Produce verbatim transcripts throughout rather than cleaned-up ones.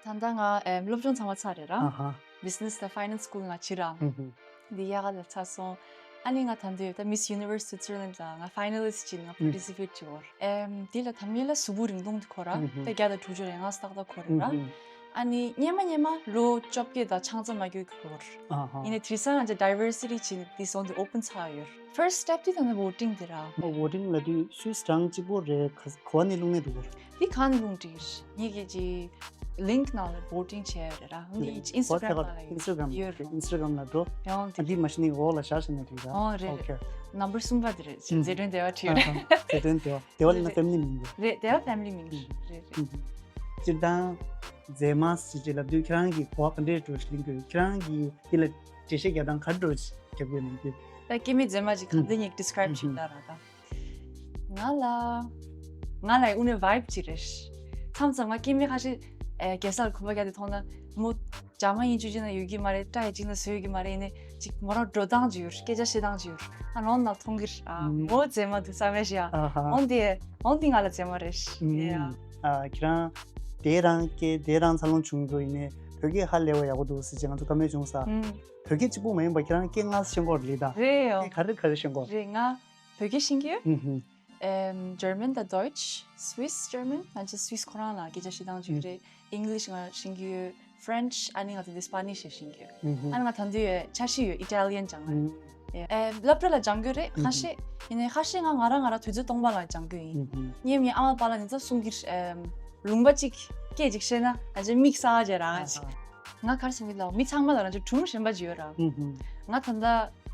ད་ལྟ་ང་ཨེམ་སློབ་སྦྱོང་ཚང་མ་ཚར་རེད་ར། ཨ་ཧ། Business་དང་Finance School་ང་ཕྱིན་ར། ཧུམ་ཧུམ། འདི་ཡག་ག་ལ་ཚར་སོང་། ཨ་ནི་ང་ད་དུང་ད་Miss Universe Switzerland་ལ་ང་finalist་ཅིག་ང་participate་ཅིག་བོར། ཨེམ་འདི་ལ་ད་མི་ལ་གཟུགས་པོ་རིང་ཐུང་དུ་འཁོར་ར། ཧུམ་ཧུམ། ད་བརྒྱ་དང་དྲུག་ཅུ་རེ་ལྔ་སྟག་ད་འཁོར་རེད་ར། ཧུམ་ཧུམ། ཨ་ནི་སྙེ་མ་སྙེ་མ་ལོ་བཅོ་བརྒྱད་དང་ཆང་ཚ་མ་སྐྱོད་འཁོར། ཨ་ཧ། ཡིན་ནའི་དེང་སང་ང་ཚོ་diversity་ཅིག་འདི་སོང་དུ་open་ཚར་ཡོད། First step་དེ་ད་ནི་voting་དེ་ར། ཨོ་voting་ལབ་དུས་སུས་གྲངས་གཅིག་པོ་རེད། ག་ག་བ་ནས་བླུགས་ནས་འདུག་གོ། འདི་གང་ནས་བླུགས་འགྲིག་ངེད་ཀྱི་ཅི་link་ནང་ལ་voting་བྱས་ཡོད་རེད་ར། འདི་Instagram་ནང་ལ་ཡོད། Instagram་ནང་ལ་འགྲོ། ཡང་དེ་Instagram་ལ་འགྲོ། ཡང་དེ་ཨ་འདི་མ་གཞི་ནས་འོག་ལ་བཞག་བཞག་ནས་འགྲིག་ར། ཨོ་རེད་རེད། Okay། Number་གསུམ་པ་དེ་རེད། ཨ་ཧ། མཛད་སྒྲོན་དེ་བ་བྲིས་ཡོད་རེད། མཛད་སྒྲོན་དེ་བ་དེ་བ་ལ་ན་རེད་family་མིང་རེད། རེད་དེ་བ་family་མིང་རེད་རེད། སྤྱིར་བཏང་མཛེས་མ་ཟེར་ཅིག་ལབ་དུས་ཁྱེད་རང་གིས་གོ་བ་ག་འདྲས་འགྲོ་ཞིག་ལེན་དགོས། ཁྱེད་རང་གིས་འདི་ལ་འགྲེལ་བཤད་རྒྱག་སྟངས་ག་འདྲས་རྒྱབ་ཡོད་མིན་དུས། ད་སྐྱེ་དམན་མཛེས་མ་ཅིག་ག་འདྲས་ཉིད་describe་བྱེད་ལ་ར་ད། ང་ལ་ང་ལ་དངོས་གནས་vibe་ཅིག་རེད། མཚམས་མཚམས་ང་སྐྱེ་དམན་ཁ་ཤས་ཨེ་རྒྱལ་ས་ལ་གོམ་པ་རྒྱག་དུས་མཐོང་ན་མོ་རྒྱ་མ་ཡིན་ཅུ་ཅི་ན་ཡོད་ཀྱི་མ་རེད། སྐྲ་ཡི་ཅི་ན་བཟོས་ཡོད་ཀྱི་མ་རེད། ཡིན་ནའི་ཅིག་མོ་རང་འགྲོ་སྟངས་ཅིག་ཡོད་རེད། སྐད་ཆ་བཤད་སྟངས་ཅིག་ཡོད་རེད། ཨ་ནོན་ན་མཐོང་གི་རེད། ཨ་མོ་མཛེས་མ་འདུག་བསམ་མེད་ཤི་ཡ། ཨ་ཧ། འོན་ཏེ་འོན་ཏེ་ང་ལ་མཛེས་མ་རེད་ཤི་ཡ། ཨ་ཁྱེད་རང་དེ་རང་སྐད་དེ་རང་འཚར་ལོངས་བྱུང་འགྲོ། ཡིན་ནའི་བོད་སྐད་ཧ་ལས་པ་ཡག་པོ་འདུག་ཟེར་ཅིག་ང་ཚོ་བཀའ་མོལ་བྱུང་ས། བོད་སྐད་གཅིག་པོ་མ་ཡིན་པ་ཁྱེད་རང་སྐད་ལྔ་ཤེས་ཀྱི་ཡོད་རེད་ལི་ད། རེད་ཡོ། སྐད་ག་རེ་ག་རེ་ཤེས་ཀྱི་ཡོད། རེད། ང་བོད་སྐད་ཤེས་ཀྱི་ཡོད། ཨུ་ཧུ། ཨེམ་German་དང་Deutsch། Swiss German། ང་ཚོ་Swiss་ཁོ་རང་ལ་སྐད་ཆ་བཤད་སྟངས་ཅིག་ཡོད་རེད། English་ང་ཤེས་ཀྱི་ཡོད། French། ཨ་ནི་ང་ཚོ་འདི་Spanish་ཤེས་ཀྱི་ཡོད། ཨུ་ཧུ། ཨ་ནི་ང་ད་དུང་ཡོད་འཆར་གཞི་ཡོད་Italian་སྦྱང་ན། ཨུ་ཧུ། ཨེ་སློབ་གྲྭ་ལ་སྦྱང་གི་ཡོད་རེད་ཁ་ཤས། ཡིན་ནའི་ཁ་ཤས་ང་ང་རང་ང་རང་དུས་ཚོད་སྟོང་པ་ལ་སྦྱང་གི་ཡིན། ཨུ་ཧུ། ངའི་ངའི་ཨ་མ་པཱ་ལགས་ནི་ཚ་གསུང་གི་ཨེམ་ལུང་པ་གཅིག་སྐད་ཅིག་བཤད་ན་ང་ཚོ་མིག་གསར་བ་བྱས་རང་ཅིག་ང་གར་སོང་གི་ལ་མི་ཚང་མ་ལ་རང་ཅིག་སྒྲུང་གཞན་པ་ཅིག་ཡོད་ར། ཨུ་ཧུ། ང་ད་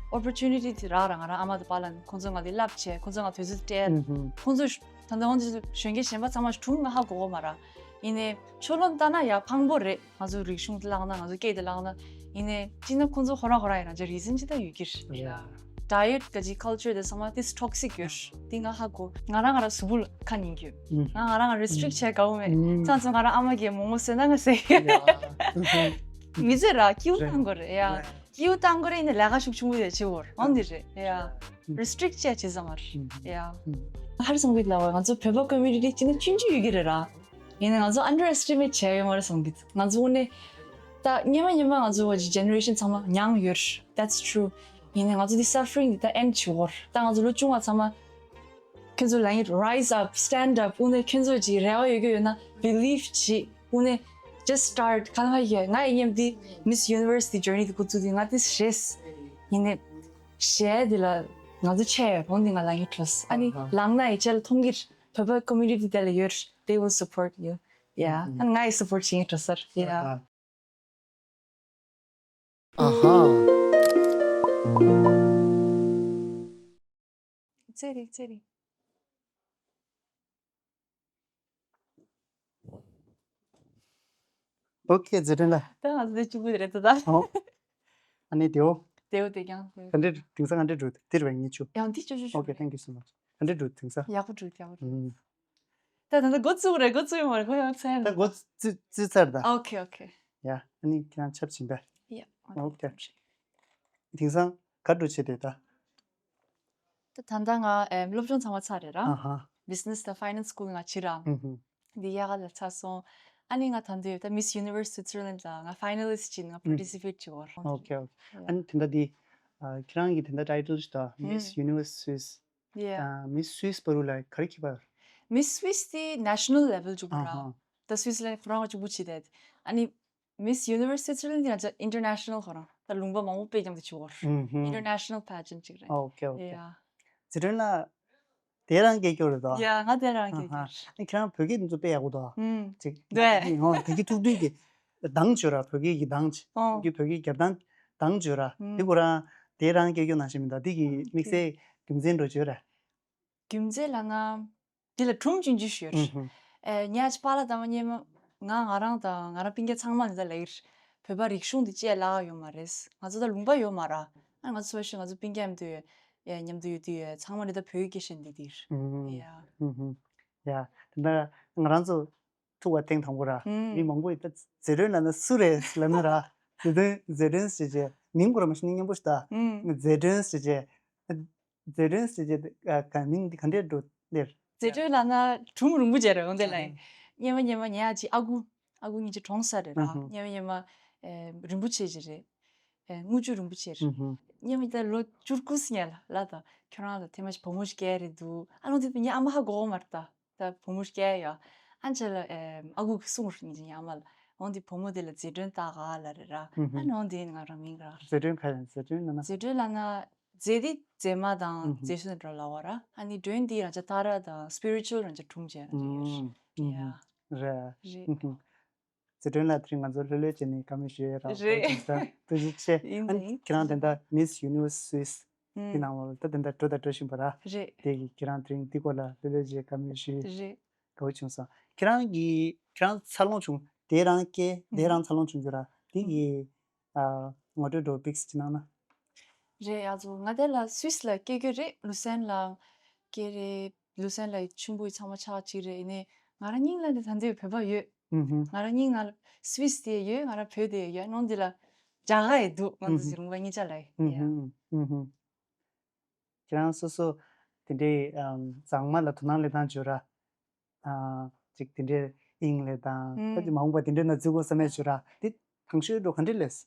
ལྟ་opportunity་དེ་རག་ར། ང་རང་ཨ་མ་དང་པཱ་ལགས་ནི་ཁོང་ཚོ་ང་ལ་བསླབ་བྱས། ཁོང་ཚོ་ང་དུས་ཚོད་སྤྲད། ཨུ་ཧུ། ཁོང་ཚོ་ད་ལྟ་ཁོང་ཚོ་གཞོན་སྐྱེས་གཞན་པ་ཚང་མ་སྒྲུང་ང་ཧ་གོ་གོ་མ་ར། ཡིན་ནའི་ཕྱོགས་ལོན་ལྟ་ན་ཡ་ཕངས་པོ་རེད། ང་ཚོ་རིག་གཞུང་དེ་བརླག་ན། ང་ཚོ་སྐད་དེ་བརླག་ན། ཡིན་ནའི་སྤྱིར་ན་ཁོང་ཚོ་ཁོ་རང་ཁོ་རང་ཡིན་ན་ཅི་reason་ཅི་ད་ཡོད་ཀྱི་རེད། Yeah། Diet་ག་ཅིག་culture་དེ་ཚང་མ་དེ་toxic་ཡོད་རེད། དེ་ང་ཧ་གོ། ང་རང་ང་རང་གཟུགས་པོ་ལ་ཁ་ཉན་གྱི་ཡོད། ང་ང་རང་ང་restrict་བྱས་དགའ་བོ་མེད། མཚམས་མཚམས་ང་རང་ཨ་མ་གིས་མོག་མོག་བཟོས་ན་ང་ཟས་ཡོད། མི་ཚེ་ར་སྐྱིད་པོ་བཏང་དགོས་རེད་ཡ། སྐྱིད་པོ་བཏང་དགོས་རེད། ཡིན་ནའི་ལས་ཀ་ཤུགས་ཆུང་པོ་དེ་བྱེད་དགོས་རེད། འོ་འདི་རེད་ཡ། Restrict་བྱས་བྱེད་ས་མ་རེད་ཡ། ཧར་སང་གི་ལ་བ་ང་ཚོ་བོད་པ་community་གཅིག་ནི་ཆུང་ཆུང་ཡོད་ཀྱི་རེད་ར། ཡིན་ནའི་ང་ཚོ་underestimate་བྱས་ཡོད་མ་རེད་བསམ་གི། ང་ཚོ་དངོས་གནས་ད་སྔོན་མ་སྔོན་མ་ང་ཚོ་བ་ཅིག་generation་ཚང་མ་མྱངས་ཡོད་རེད། That's true། ཡིན་ནའི་ང་ཚོ་འདི་suffering་འདི་ད་end་བྱེད་དགོས་རེད། ད་ང་ཚོ་ལོ་ཆུང་བ་ཚང་མ་ཁྱོད་ཚོ་ལ་ཡིན་rise up, stand up། དངོས་གནས་ཁྱོད་ཚོ་ཅིག་རེ་བ་ཡོད་ཀྱི་ཡོད་ན་believe་བྱེད། དངོས་གནས་just start། ག་ལ་ཡ་ང་ཡི་མཉམ་འདི་Miss University journey་འདི་འགོ་བཙུགས་དུས་ང་འདི་རེད། ཡིན་ནའི་གཞས་འདི་ལ་ང་ཚོ་ཆེ་ཡོད་རོང་འདི་ང་ལ་ཡིན་འགྲོ་ས། ཨ་ནི་ལངས་ན་ཡི་ཆེ་ལ་མཐོང་གི་རེད། བོད་པ་community་དེ་ལ་ཡོད་རེད། They will support you. Yeah། ཨ་ནི་ང་ཡི་support་བྱེད་ཡིན་འགྲོ་ས་རེད། Yeah། ཨ་ཧ། ཙེ་རི་ཙེ་རི། Okay། མཛད་སྒྲོན་ལ། ད་ང་ཚོ་དེ་གཅིག་པུ་དེ་རེད་ད། ཨོ། ཨ་ནི་དེའོ། དེའོ་དེ་ཀྱང་དེའོ། ག་འདྲས་དེང་སང་ག་འདྲས་འགྲོ། དེ་རེད་བ་ངེད་ཆུ། ཡང་དེ་ཅོ་ཅོ་ཅོ། Okay། Thank you so much། ག་འདྲས་འགྲོ་དེང་སང་། ཡག་པོ་འགྲོ་ཡག་པོ་འགྲོ། ད་ད་ད་འགོ་བཙུགས་རེད། འགོ་བཙུགས་ཡོད་མ་རེད། ཁོ་ཡང་ཚན། ད་འགོ་བཙུགས་བཙུགས་ཚར་ད། Okay okay། ཡ་ཨ་ནི་ཁྱེད་རང་ཆབ་ཆིན་པས། ཡ། Okay། དེང་སང་ག་འགྲོ་བྱེད་དེ་ད། ད་ད་ལྟ་ང་ཨེམ་སློབ་སྦྱོང་ཚང་མ་ཚར་རེད་ར། ཨ་ཧ། Business་དང་Finance་School་ང་ཕྱིན་ར། ཧུམ་ཧུམ། འདི་ཡག་ག་ལ་ཚར་སོང་། ཨ་ནི་ང་ད་དུང་ད་Miss Universe Switzerland་ལ་ང་finalist་ཅིག་ང་participate་བྱེད་དགོས་རེད། Okay okay། ཨ་ནི་དེ་འདྲ་འདི་ཨ་ཁྱེད་རང་གི་དེ་འདྲ་title་ཞིག་ད་Miss Universe Swiss། Yeah། ཨ་Miss Swiss་བར་དུ་ལ་ག་རེ་ཁྱད་པར། Miss Swiss་དེ་national level་ཅིག་ར། ཨ་ཧ། ད་Switzerland་ཁོ་རང་ཅིག་པུ་བྱེད་དེ། ཨ་ནི་Miss Universe Switzerland་དེ་ང་ཚོ་international་ཁོ་རང་ད་ལུང་པ་མང་པོ་དཔེ་རྒྱང་དུ་བྱེད་དགོས་རེད། ཨུམ་ཧུམ། International pageant་ཅིག་རེད། Okay okay། Yeah། ཛི་ཏྲོན་ལ་དེ་རང་སྐད་སྐྱོ་རེད་དོ། ཡ་ང་དེ་རང་སྐད་སྐྱོ་རེད། ཨ་ཁྱེད་རང་བོད་སྐད་འདི་ཚོ་དཔེ་ཡག་པོ་འདུག་ཨ། ཨུམ། ཅིག་དེ་ཧོ་དེ་གི་ཐུག་དུས་ཀྱི་གདངས་བརྗོད་ར། བོད་སྐད་ཀྱི་གདངས་ཅིག་ཨོ། དེ་བོད་སྐད་རྒྱབ་གདངས་གདངས་བརྗོད་ར། ཨུམ། དེ་ཁོ་རང་དེ་རང་སྐད་སྐྱོ་ནང་བཞིན་མི་འདུག་དེ་གི་དམིགས་བསལ་རྒྱུ་མཚན་འགྲོ་བརྗོད་ར། རྒྱུ་མཚན་ལབ་ན། འདི་ལ་སྒྲུང་ཆུང་ཆུང་ཞིག་ཡོད། ཨུ་ཧུ། ཨེ་ཉག་ཅིག་པཱ་ལགས་དང་མཉམ་ང་ང་རང་དང་ང་རང་སྤུན་ཀྱག་ཚང་མ་ནི་ད་ལ་ཡིར་བོད་པ་རིག་གཞུང་འདི་བཅས་ལ་ཡོད་མ་རེད། ང་ཚོ་ད་ལུང་པ་ཡོད་མ་ར། ཨ་ང་ཚོ་ཕ་ཤི་ང་ཚོ་སྤུན་ཀྱག་མཉམ་དུ་ཡོད། ཨེ་མཉམ་དུ་ཡོད་དུས་ཡོད་ཚང་མ་ནི་ད་བོད་ཡིག་སྐད་བཤད་འདི་དིར། ཨུ་ཧུ། ཡ། ཨུ་ཧུ། ཡ། དེ་འདྲ་ང་རང་ཚོ་ཐུག་པ་ཐེངས་དང་པོ་ར། ཨུ། མི་མང་པོ་ཡིས་ད་ཛེ་ཏྲོན་ལབ་ན་སུ་རེད་ལབ་ན་ར། ཛེ་ཏྲོན་ཛེ་ཏྲོན་ཟེར་བྱས་མིང་ཁོ་ར་མ་ཤེས་ནི་སྙན་པོ་ཞིག་ད། ཨུ། ཛེ་ཏྲོན་ཟེར་བྱས། ཛེ་ཏྲོན་ཟེར་བྱས་ག་མིང་འདི་ག་འདྲས་འགྲོ་ལེར། ཛེ་ཏྲོན་ལབ་ན་སྒྲུང་རིང་པོ་བྱས་རེད་འོང་དེ་ལ། ཨ་ཧ། སྙན་མ་སྙན་མ་ཉལ་ཡག་ཅིག་ཨ་ཁུ། ཨ་ཁུ་གཉིས་ཀྱི་གྲོངས་ས་རེད་ར། ཨ་ཧུ། སྔོན་མ་སྔོན་མ་ཨེ་རིན་པོ་ཆེ་ཅིག་རེད། ཨེ་དངུལ་ཆུ་རིན་པོ་ཆེ་རེད། ཨ་ཧུ། སྔོན་མ་ད་ལོ་བཅུ་དགུ་ཙམ་ལ་ལ་ད་ཁྱོད་རང་ལ་ཐེངས་མ་ཞིག་བུ་མོ་ཞིག་སྐྱེ་རེད་འདུག་ཨ་ནི་འོ་དེ་ངའི་ཨ་མ་ཧ་གོ་གི་མ་རེད་ད། ད་བུ་མོ་སྐྱེ་ཡ། ཨ་ནི་ཆ་ལ་ཨེ་ཨ་ཁུ་གིས་གསུངས་རེད་ངའི་ཨ་མ་ལ། འོ་དེ་བུ་མོ་དེ་ལ་མཛེས་སྒྲོན་བཏགས་ག་ལབ་རེད་ར། ཨ་ནི་འོ་དེ་ང་རང་མིང་ར། མཛེས་སྒྲོན་ག་རེ། མཛེས་སྒྲོན་ལབ་ན། མཛེས་སྒྲོན་ལབ་ན། མཛེས་དེ་མཛེས་མ་དང་མཛེས་སྡུག་འདྲ་ལབ་པ་ར། ཨ་ནི་སྒྲོན་དེ་རང་ཅག་ཏཱ་ར་དང་སི་པི་རི་ཅུ་ཨལ་རང་ཅག་དྲུང་ཆེ་རང་ཅག་ཡོད་རེད། ཡ། རེད། རེད། མཛེས་སྒྲོན་ལགས་དེ་རིང་ང་ཚོ་ལྷོད་ལྷོད་བྱས་ནས་བཀའ་མོལ་ཞུ་ཡས་རག་རེད། ཐུགས་རྗེ་ཆེ། ཡིན། ཨ་ནི་ཡིན། ཁྱེད་རང་དེ་འདྲ་Miss Universe Swiss དེ་ནང་ལོགས་ལ་ད་དེ་འདྲ་འགྲོ་དང་འགྲོ་བཞིན་པ་ར། རེད། དེ་གི་ཁྱེད་རང་དེ་རིང་འདི་སྐོར་ལ་ལྷོད་ལྷོད་བྱས་བཀའ་མོལ་ཞུས། རེད། དགའ་པོ་བྱུང་སོང་། ཁྱེད་རང་གི་ཁྱེད་རང་འཚར་ལོངས་བྱུང་དེ་རང་སྐད་དེ་རང་འཚར་ལོངས་བྱུང་རྒྱུ་ར་དེ་གི་ཨ་ངོ་སྤྲོད་འགྲོ་པིག་ཅིག་གནང་ན། རེད། ཡ་ཚོ་ང་དེ་ལ་སུད་སི་ལ་སྐྱེས་རྒྱུ་རེད། ལུ་སན་ལ་སྐྱེས་རེད། ལུ་སན་ལ་ཆུང་བུ་ཚང་མ་ཆགས་གཅིག་རེད། ཡིན་ནའི་ང་རང་སྙིང་ལ་ནི་ད་འདི་བོད་པ་ཡོད། ང་རང་སྙིང་ནང་ལ་སུད་སི་དེ་ཡོད། ང་རང་བོད་དེ་ཡོད། ནང་འདི་ལ་རྒྱ་གར་ཡི་འདུག་ང་ཚོ་ཟེར་ལུང་པ་གཉིས་ཆ་ལ་ཡ། ཁྱེད་རང་སོ་སོ་དེ་འདྲའི་ཨམ་མཛངས་མ་ལ་དོ་སྣང་ལེན་སྟངས་བྱོས་ར། ཨ་ཅིག་དེ་འདྲའི་དབྱིངས་ལས་དང་ད་ཅིག་མ་འོངས་པ་དེ་འདྲའི་ནང་འཛུལ་དགོས་བསམ་ཡས་བྱོས་ར། དེ་གང་ཤོས་འགྲོ་ག་འདྲ་ལས།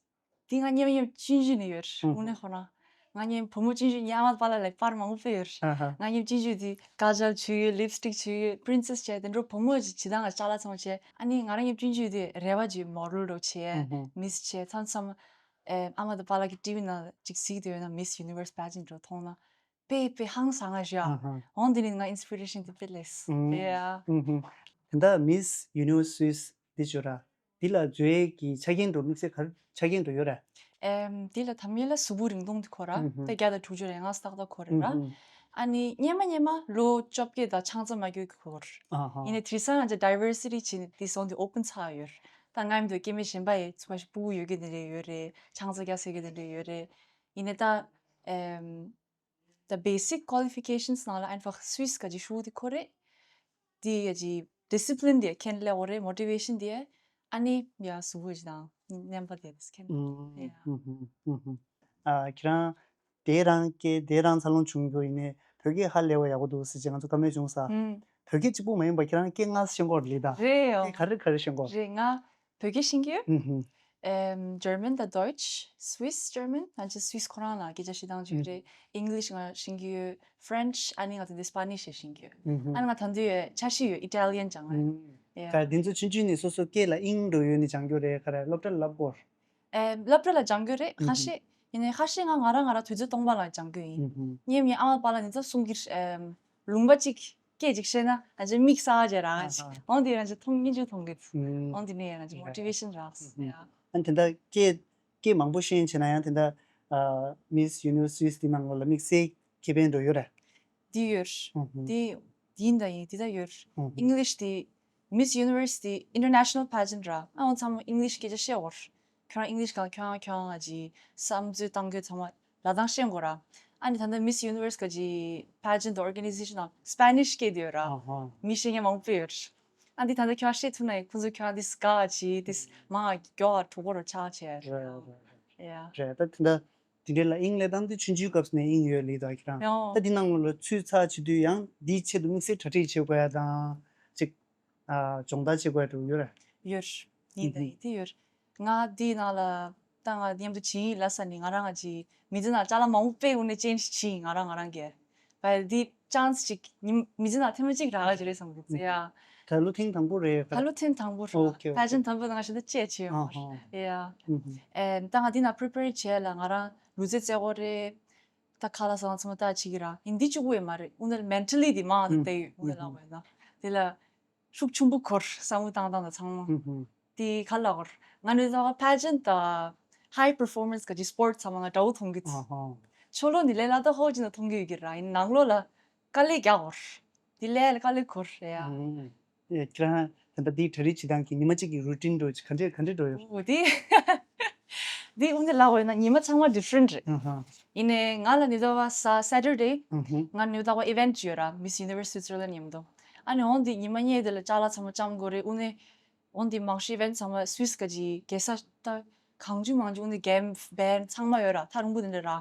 དེ་ང་མཉམ་མཉམ་ཅིན་ཇུ་ནས་ཡོད། དངོས་གནས་ཁོ་རང་ང་མཉམ་བུ་མོ་ཅིན་ཇུ་ཉི་མ་པ་ལ་ལས་པར་མང་པོ་ཡོད། ང་མཉམ་ཅིན་ཇུ་དེ་ཀ་ཇལ་བྱོས་ཡོད། ལིབ་སི་ཊིག་བྱོས་ཡོད། པི་རིན་སེ་སི་བྱས་དེ་འདྲ་བུ་མོ་ཅིག་ཅི་དང་ང་ཅ་ལག་ཚང་བྱས། ཨ་ནི་ང་རང་མཉམ་ཅིན་ཇུ་དེ་རེ་བ་ཅིག་མོ་ཌེལ་འདྲ་བྱས། མིས་བྱས་མཚམས་མཚམས་ཨ་མ་དང་པཱ་ལགས་ཀྱི་ཊི་བི་ནང་ཅིག་གཟིགས་དེ་ཡོད་ན་Miss Universe pageant འདྲ་མཐོང་ན། དཔེ་དཔེ་ཧང་སང་ང་ཞུ་ཨ། འོང་དེ་ནི་ང་ཨིན་སི་པི་རེ་ཤན་དེ་དཔེ་ལེགས། ཡ། དེ་འདྲ་Miss Universe Swiss འདི་ཞུ་ར། འདི་ལ་འཛུལ་ཡས་ཀྱི་ཆ་རྐྱེན་འགྲོ་དམིགས་བསལ་ག་རེ་ཆ་རྐྱེན་འགྲོ་ཡོད་ར། ཨེམ། འདི་ལ་དམ་ཡེ་ལ་གཟུགས་པོ་རིང་ཐུང་དེ་གོ་ར། ད་བརྒྱ་དང་དྲུག་ཅུ་རེ་ལྔ་སྟག་སྟག་གོ་རེད་ར། ཨ་ནི་སྔོན་མ་སྔོན་མ་ལོ་བཅོ་བརྒྱད་དང་ཆང་ས་མ་སྐྱོད་གི་གོ་ར། ཡིན་ནའི་དེང་སང་ང་ཅག་ཌའི་ཝར་སི་ཊི་བྱས་ནས་དེ་སོང་དེ་ཨོ་པན་ཚར་ཡོད་ར། ད་ང་ཡིན་དུས་སྐྱེ་དམན་གཞན་པ་ཡི་ཚོ་བ་ཞིག་སྤུ་གུ་ཡོད་གི་དེ་འདྲ་ཡོད་རེད། ཆང་ས་རྒྱག་ས་ཡོད་གི་དེ་འདྲ་ཡོད་རེད། ཡིན་ནའི་ད་ཨེམ། The basic qualifications ནང་ལ་einfach Swiss ག་ཅིག་ཤུགས་དེ་ཁོ་རེད། དེ་ཡ་ཅིག་discipline དེ་ཁེན་ལེ་འོ་རེད། motivation དེ་ཨ་ནི་ཡ་གཟུགས་པོ་ཅིག་དང་མཉམ་པ་དེ་ཁེན་ལེ། ཨ་ཁྱེད་རང་དེ་རང་སྐད་དེ་རང་འཚར་ལོངས་བྱུང་རྒྱུ་ཡིན་ནའི་བོད་སྐད་ཧ་ལས་པ་ཡག་པོ་འདུག་ཟེར་ཅིག་ང་ཚོ་བཀའ་མོལ་བྱུང་ས། བོད་སྐད་གཅིག་པུ་མ་ཡིན་པ་ཁྱེད་རང་སྐད་ལྔ་ཤེས་གོ་རེད་ད། རེད་ཡོ། སྐད་ག་རེ་ག་རེ་ཤེས་གོ། རེད། ང་བོད་སྐད་ཤེས་ཀྱི་ཡོད། ཨེམ། German དང་Deutsch, Swiss German ང་ཚོ་Swiss ཁོ་རང་ལ་སྐད་ཆ་བཤད་སྟངས་ཅིག་ཡོད་རེད། English ང་ཤེས་ཀྱི་ཡོད། French ཨ་ནི་ང་ཚོ་འདི་Spanish ཤེས་ཀྱི་ཡོད། ཨ་ནི་ང་ད་འདི་ཡོད་འཆར་གཞི་ཡོད་Italian སྦྱང་ཡ། ད་འདི་ཚོ་ཆུང་ཆུང་ནས་སོ་སོ་སྐད་ལ་དབྱིངས་འགྲོ་ཡོད་ནས་སྦྱང་རྒྱུ་རེད་ག་རེ་སློབ་གྲྭ་ལ་བསླབ་དགོས། ཨེམ། སློབ་གྲྭ་ལ་སྦྱང་རྒྱུ་རེད་ཁ་ཤས། ཡིན་ནའི་ཁ་ཤས་ང་ང་རང་ང་རང་དུས་ཚོད་སྟོང་པ་ལ་སྦྱང་རྒྱུ་ཡིན། ངའི་ངའི་ཨ་མ་པཱ་ལགས་ནི་ཚོ་གསུང་གི་ཨེམ། ལུང་པ་གཅིག་སྐད་ཅིག་བཤད་ན་ང་ཚོའི་མིག་གསར་བ་བྱས་རང་ཅིག་འོང་དེ་རང་ཅིག་མཐོང་སྙིང་རྗེ་མཐོང་གི་འོང་དེ་ནས་རང་ཅིག་motivation རག་ཡ། ཨ་དེ་འདྲ་སྐད་སྐད་མང་པོ་ཤེས་བྱས་ན་ཡང་དེ་འདྲ་Miss Universe Swiss དེ་ནང་ལོགས་ལ་དམིགས་བསལ་ཁེ་ཕན་འགྲོ་ཡོད་རེད། དེ་ཡོད། དེ་དེ་ཡིན་ད་ཡིན་དེ་ད་ཡོད། English དེ་Miss Universe དེ་international pageant ར། ཨ་འོང་ཚང་མ་English སྐད་ཆ་བཤད་འོར། ཁྱོད་རང་English གང་ཁྱོད་རང་ཁྱོད་རང་ལ་ཅིག་བསམ་ཚུལ་བཏང་རྒྱུ་ཚང་མ་ལ་དང་ཤེས་དགོས་ར། ཨ་ནི་ད་ལྟ་Miss Universe ག་ཅིག་pageant organization ནང་Spanish སྐད་དེ་ཡོད་ར། མི་ཤེས་མཁན་མང་པོ་ཡོད། ཨ་འདི་ད་ལྟ་ཁྱོད་རང་བཤད་ཐུབ་ན་ཡིན་ཁོང་ཚོ་ཁྱོད་རང་འདི་དགའ་ཅིག་འདི་མང་མགྱོགས་གྲོགས་པོ་རུ་ཆགས་བྱས་ར། ཡ། རེད་ད་དེ་འདྲ། དེ་འདྲའི་ལ་དབྱིངས་ལས་དང་དེ་ཆུང་ཆུང་སྐབས་ནས་དབྱིངས་ཡོད་ལེ་ད་ཁྱེད་རང་ད་འདི་ནང་ལོགས་ལ་ཚུད་ཚར་བྱེད་དུས་ཡང་འདིའི་ཆེད་དུ་དམིགས་བསལ་གྲ་སྒྲིག་བྱེད་དགོས་ཡ་དང་ཅིག་ཨ་སྦྱོང་བརྡར་བྱེད་དགོས་ཡ་འགྲོ་ཡོད་རེད། ཡོད། ཡིན་ད་ཡིན་དེ་ཡོད། ང་འདིའི་ནང་ལ་ད་ང་མཉམ་དུ་བྱིངས་ཡིག་ལབ་ས་ནི་ང་རང་ང་ཅིག་མི་ཚེ་ནང་ཅ་ལག་མང་པོ་དཔེ་དངོས་གནས་ཅན་ཞིག་བྱིངས་ཡིག་ང་རང་ང་རང་གིས་བལ་འདི་chance ཅིག་ཉིན་མི་ཚེ་ནང་ཐེངས་མ་གཅིག་རག་ག་ཅིག་རེད་བསམ་གི་ཚེ་ཡ། ད་ལོ་ཐེངས་དང་པོ་རེད་ད་ལོ་ཐེངས་དང་པོ་རེད། Okay, okay. Pageant དང་པོ་ང་ཞིག་ད་ཅེས་བྱས་ཡོང་བ་རེད་ཡ། ཨེ་ད་ང་འདི་ན་prepare བྱས་ལ་ང་རང་ལུས་རྩལ་རྩེ་དགོས་རེད། ད་ཁ་ལག་ཟ་ཚང་མ་ད་བྱེད་ཀྱི་ར་ཡིན་འདི་གཅིག་པུ་ཡོད་མ་རེད། དངོས་གནས་mentally དེ་མང་དུ་བལྟས་ཡོད་དངོས་གནས་ལབ་པ་ཡིན་ན། དེ་ལ་ཤུགས་ཆེན་པོ་འཁོར་བསམ་བློ་བཏང་སྟངས་དང་ཚང་མ། དེ་ཁ་ལག་འཁོར་ང་ནི་ད་pageant དང་high performance ག་ཅིག་sport ཚང་མ་ང་འདྲ་བོ་མཐོང་གི་འདུག་ཕྱོགས་ལོགས་ནི་ལས་སླ་ད་ཧོ་ཅི་ན་མཐོང་གི་ཡོད་ཀྱི་ར་ཡིན་ནང་ལོགས་ལ་དཀའ་ལས་རྒྱག་འཁོར་དེ་ལས་དཀའ་ལས་འཁོར་རེད་ཡ། ཁྱེད་རང་ད་ལྟ་འདིའི་གྲ་སྒྲིག་བྱེད་སྟངས་ཀྱི་ཉི་མ་གཅིག་གི་routine འགྲོ་ག་འདྲས་ག་འདྲས་འགྲོ་ཡོད། འོ་དེ་དེ་དབུ་འདི་ལག་འོས་ན་ཉི་མ་ཚང་མ་different རེད། ཡིན་ནའི་ང་ལ་ཉི་ཟླ་བ་ས་Saturday ང་ཉི་ཟླ་བ་event ཡོད་ར་Miss Universe Switzerland ཉིན་མོ་དོ། ཨ་ནི་འོང་དེ་ཉི་མ་གཉིས་དེ་ལ་ཅ་ལག་ཚང་མ་བཅམ་དགོས་རེད་དབུ་ནས། འོང་དེ་མང་ཤོས་event ཚང་མ་Swiss ག་ཅིག་རྒྱལ་ས་ད་གང་བྱུང་མང་བྱུང་དབུ་ནས་game band ཚང་མ་ཡོད་ར་ཐག་རིང་པོ་དེ་འདྲ་ར།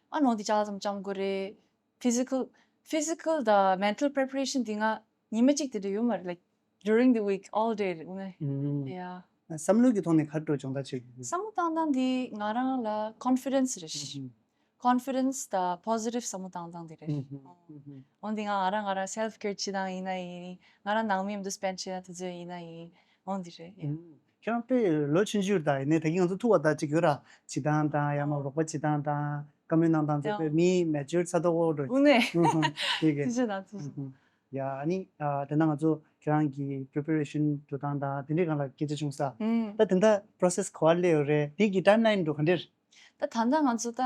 ཨ་ནི་འོང་དེ་ཅ་ལག་ཚང་མ་བཅམ་དགོས་རེད། physical physical དང་mental preparation དེ་ང་ཉི་མ་གཅིག་དེ་འདྲ་ཡོད་མ་རེད་like during the week all day རེད་ནས། ཨུམ། Yeah. བསམ་བློ་གི་ཐོག་ནས་ག་རེ་འདྲ་སྦྱོང་བརྡར་བྱེད་དགོས། བསམ་བློ་བཏང་སྟངས་འདི་ང་རང་ལ་confidence རེད། ཨུམ། Confidence དང་positive བསམ་བློ་བཏང་སྟངས་འདི་རེད། ཨུམ། ཨུམ། འོན་ཏེ་ང་ང་རང་ང་རང་self care བྱེད་སྟངས་ཡིན་ན་ཡིན། ང་རང་ནང་མི་མཉམ་དུ་spend བྱེད་སྟངས་དེ་ཚོ་ཡིན་ན་ཡིན། འོན་ཏེ་རེད། Yeah. ཨུམ། ཁྱེད་རང་དཔེ་ལོ་ཆུང་ཆུང་ད་ཡིན་ནའི་ད་གིན་ང་ཚོ་ཐུག་པ་ད་ཅིག་ཡོད་ར། བྱེད་སྟངས་དང་ཡང་ན་རོགས་པ་བྱེད་སྟངས་དང་བཀའ་མོལ་གནང་སྟངས་ཚོ་དཔེ་མི་mature ཚ་ཏོག་ཏོག་འགྲོ། དངོས་གནས། ཨུམ། ཧུམ། དེ་གི་ཐུགས་རྗེ་གནང་། ཐུགས་རྗེ། ཨུམ། ཡ་ཨ་ནི་ཨ་དེ་ན་ང་ཚོ་ཁྱེད་རང་གི་preparation འགྲོ་སྟངས་དང་དེ་འདྲའི་སྒང་ལ་སྐད་ཆ་བྱུང་ས། ཨུམ། ད་དེ་འདྲ་process ག་པར་སླེབས་ཡོད་རེད། དེ་གི་timeline འགྲོ་ག་འདྲ་རེད། ད་ད་ལྟ་ང་ཚོ་ད་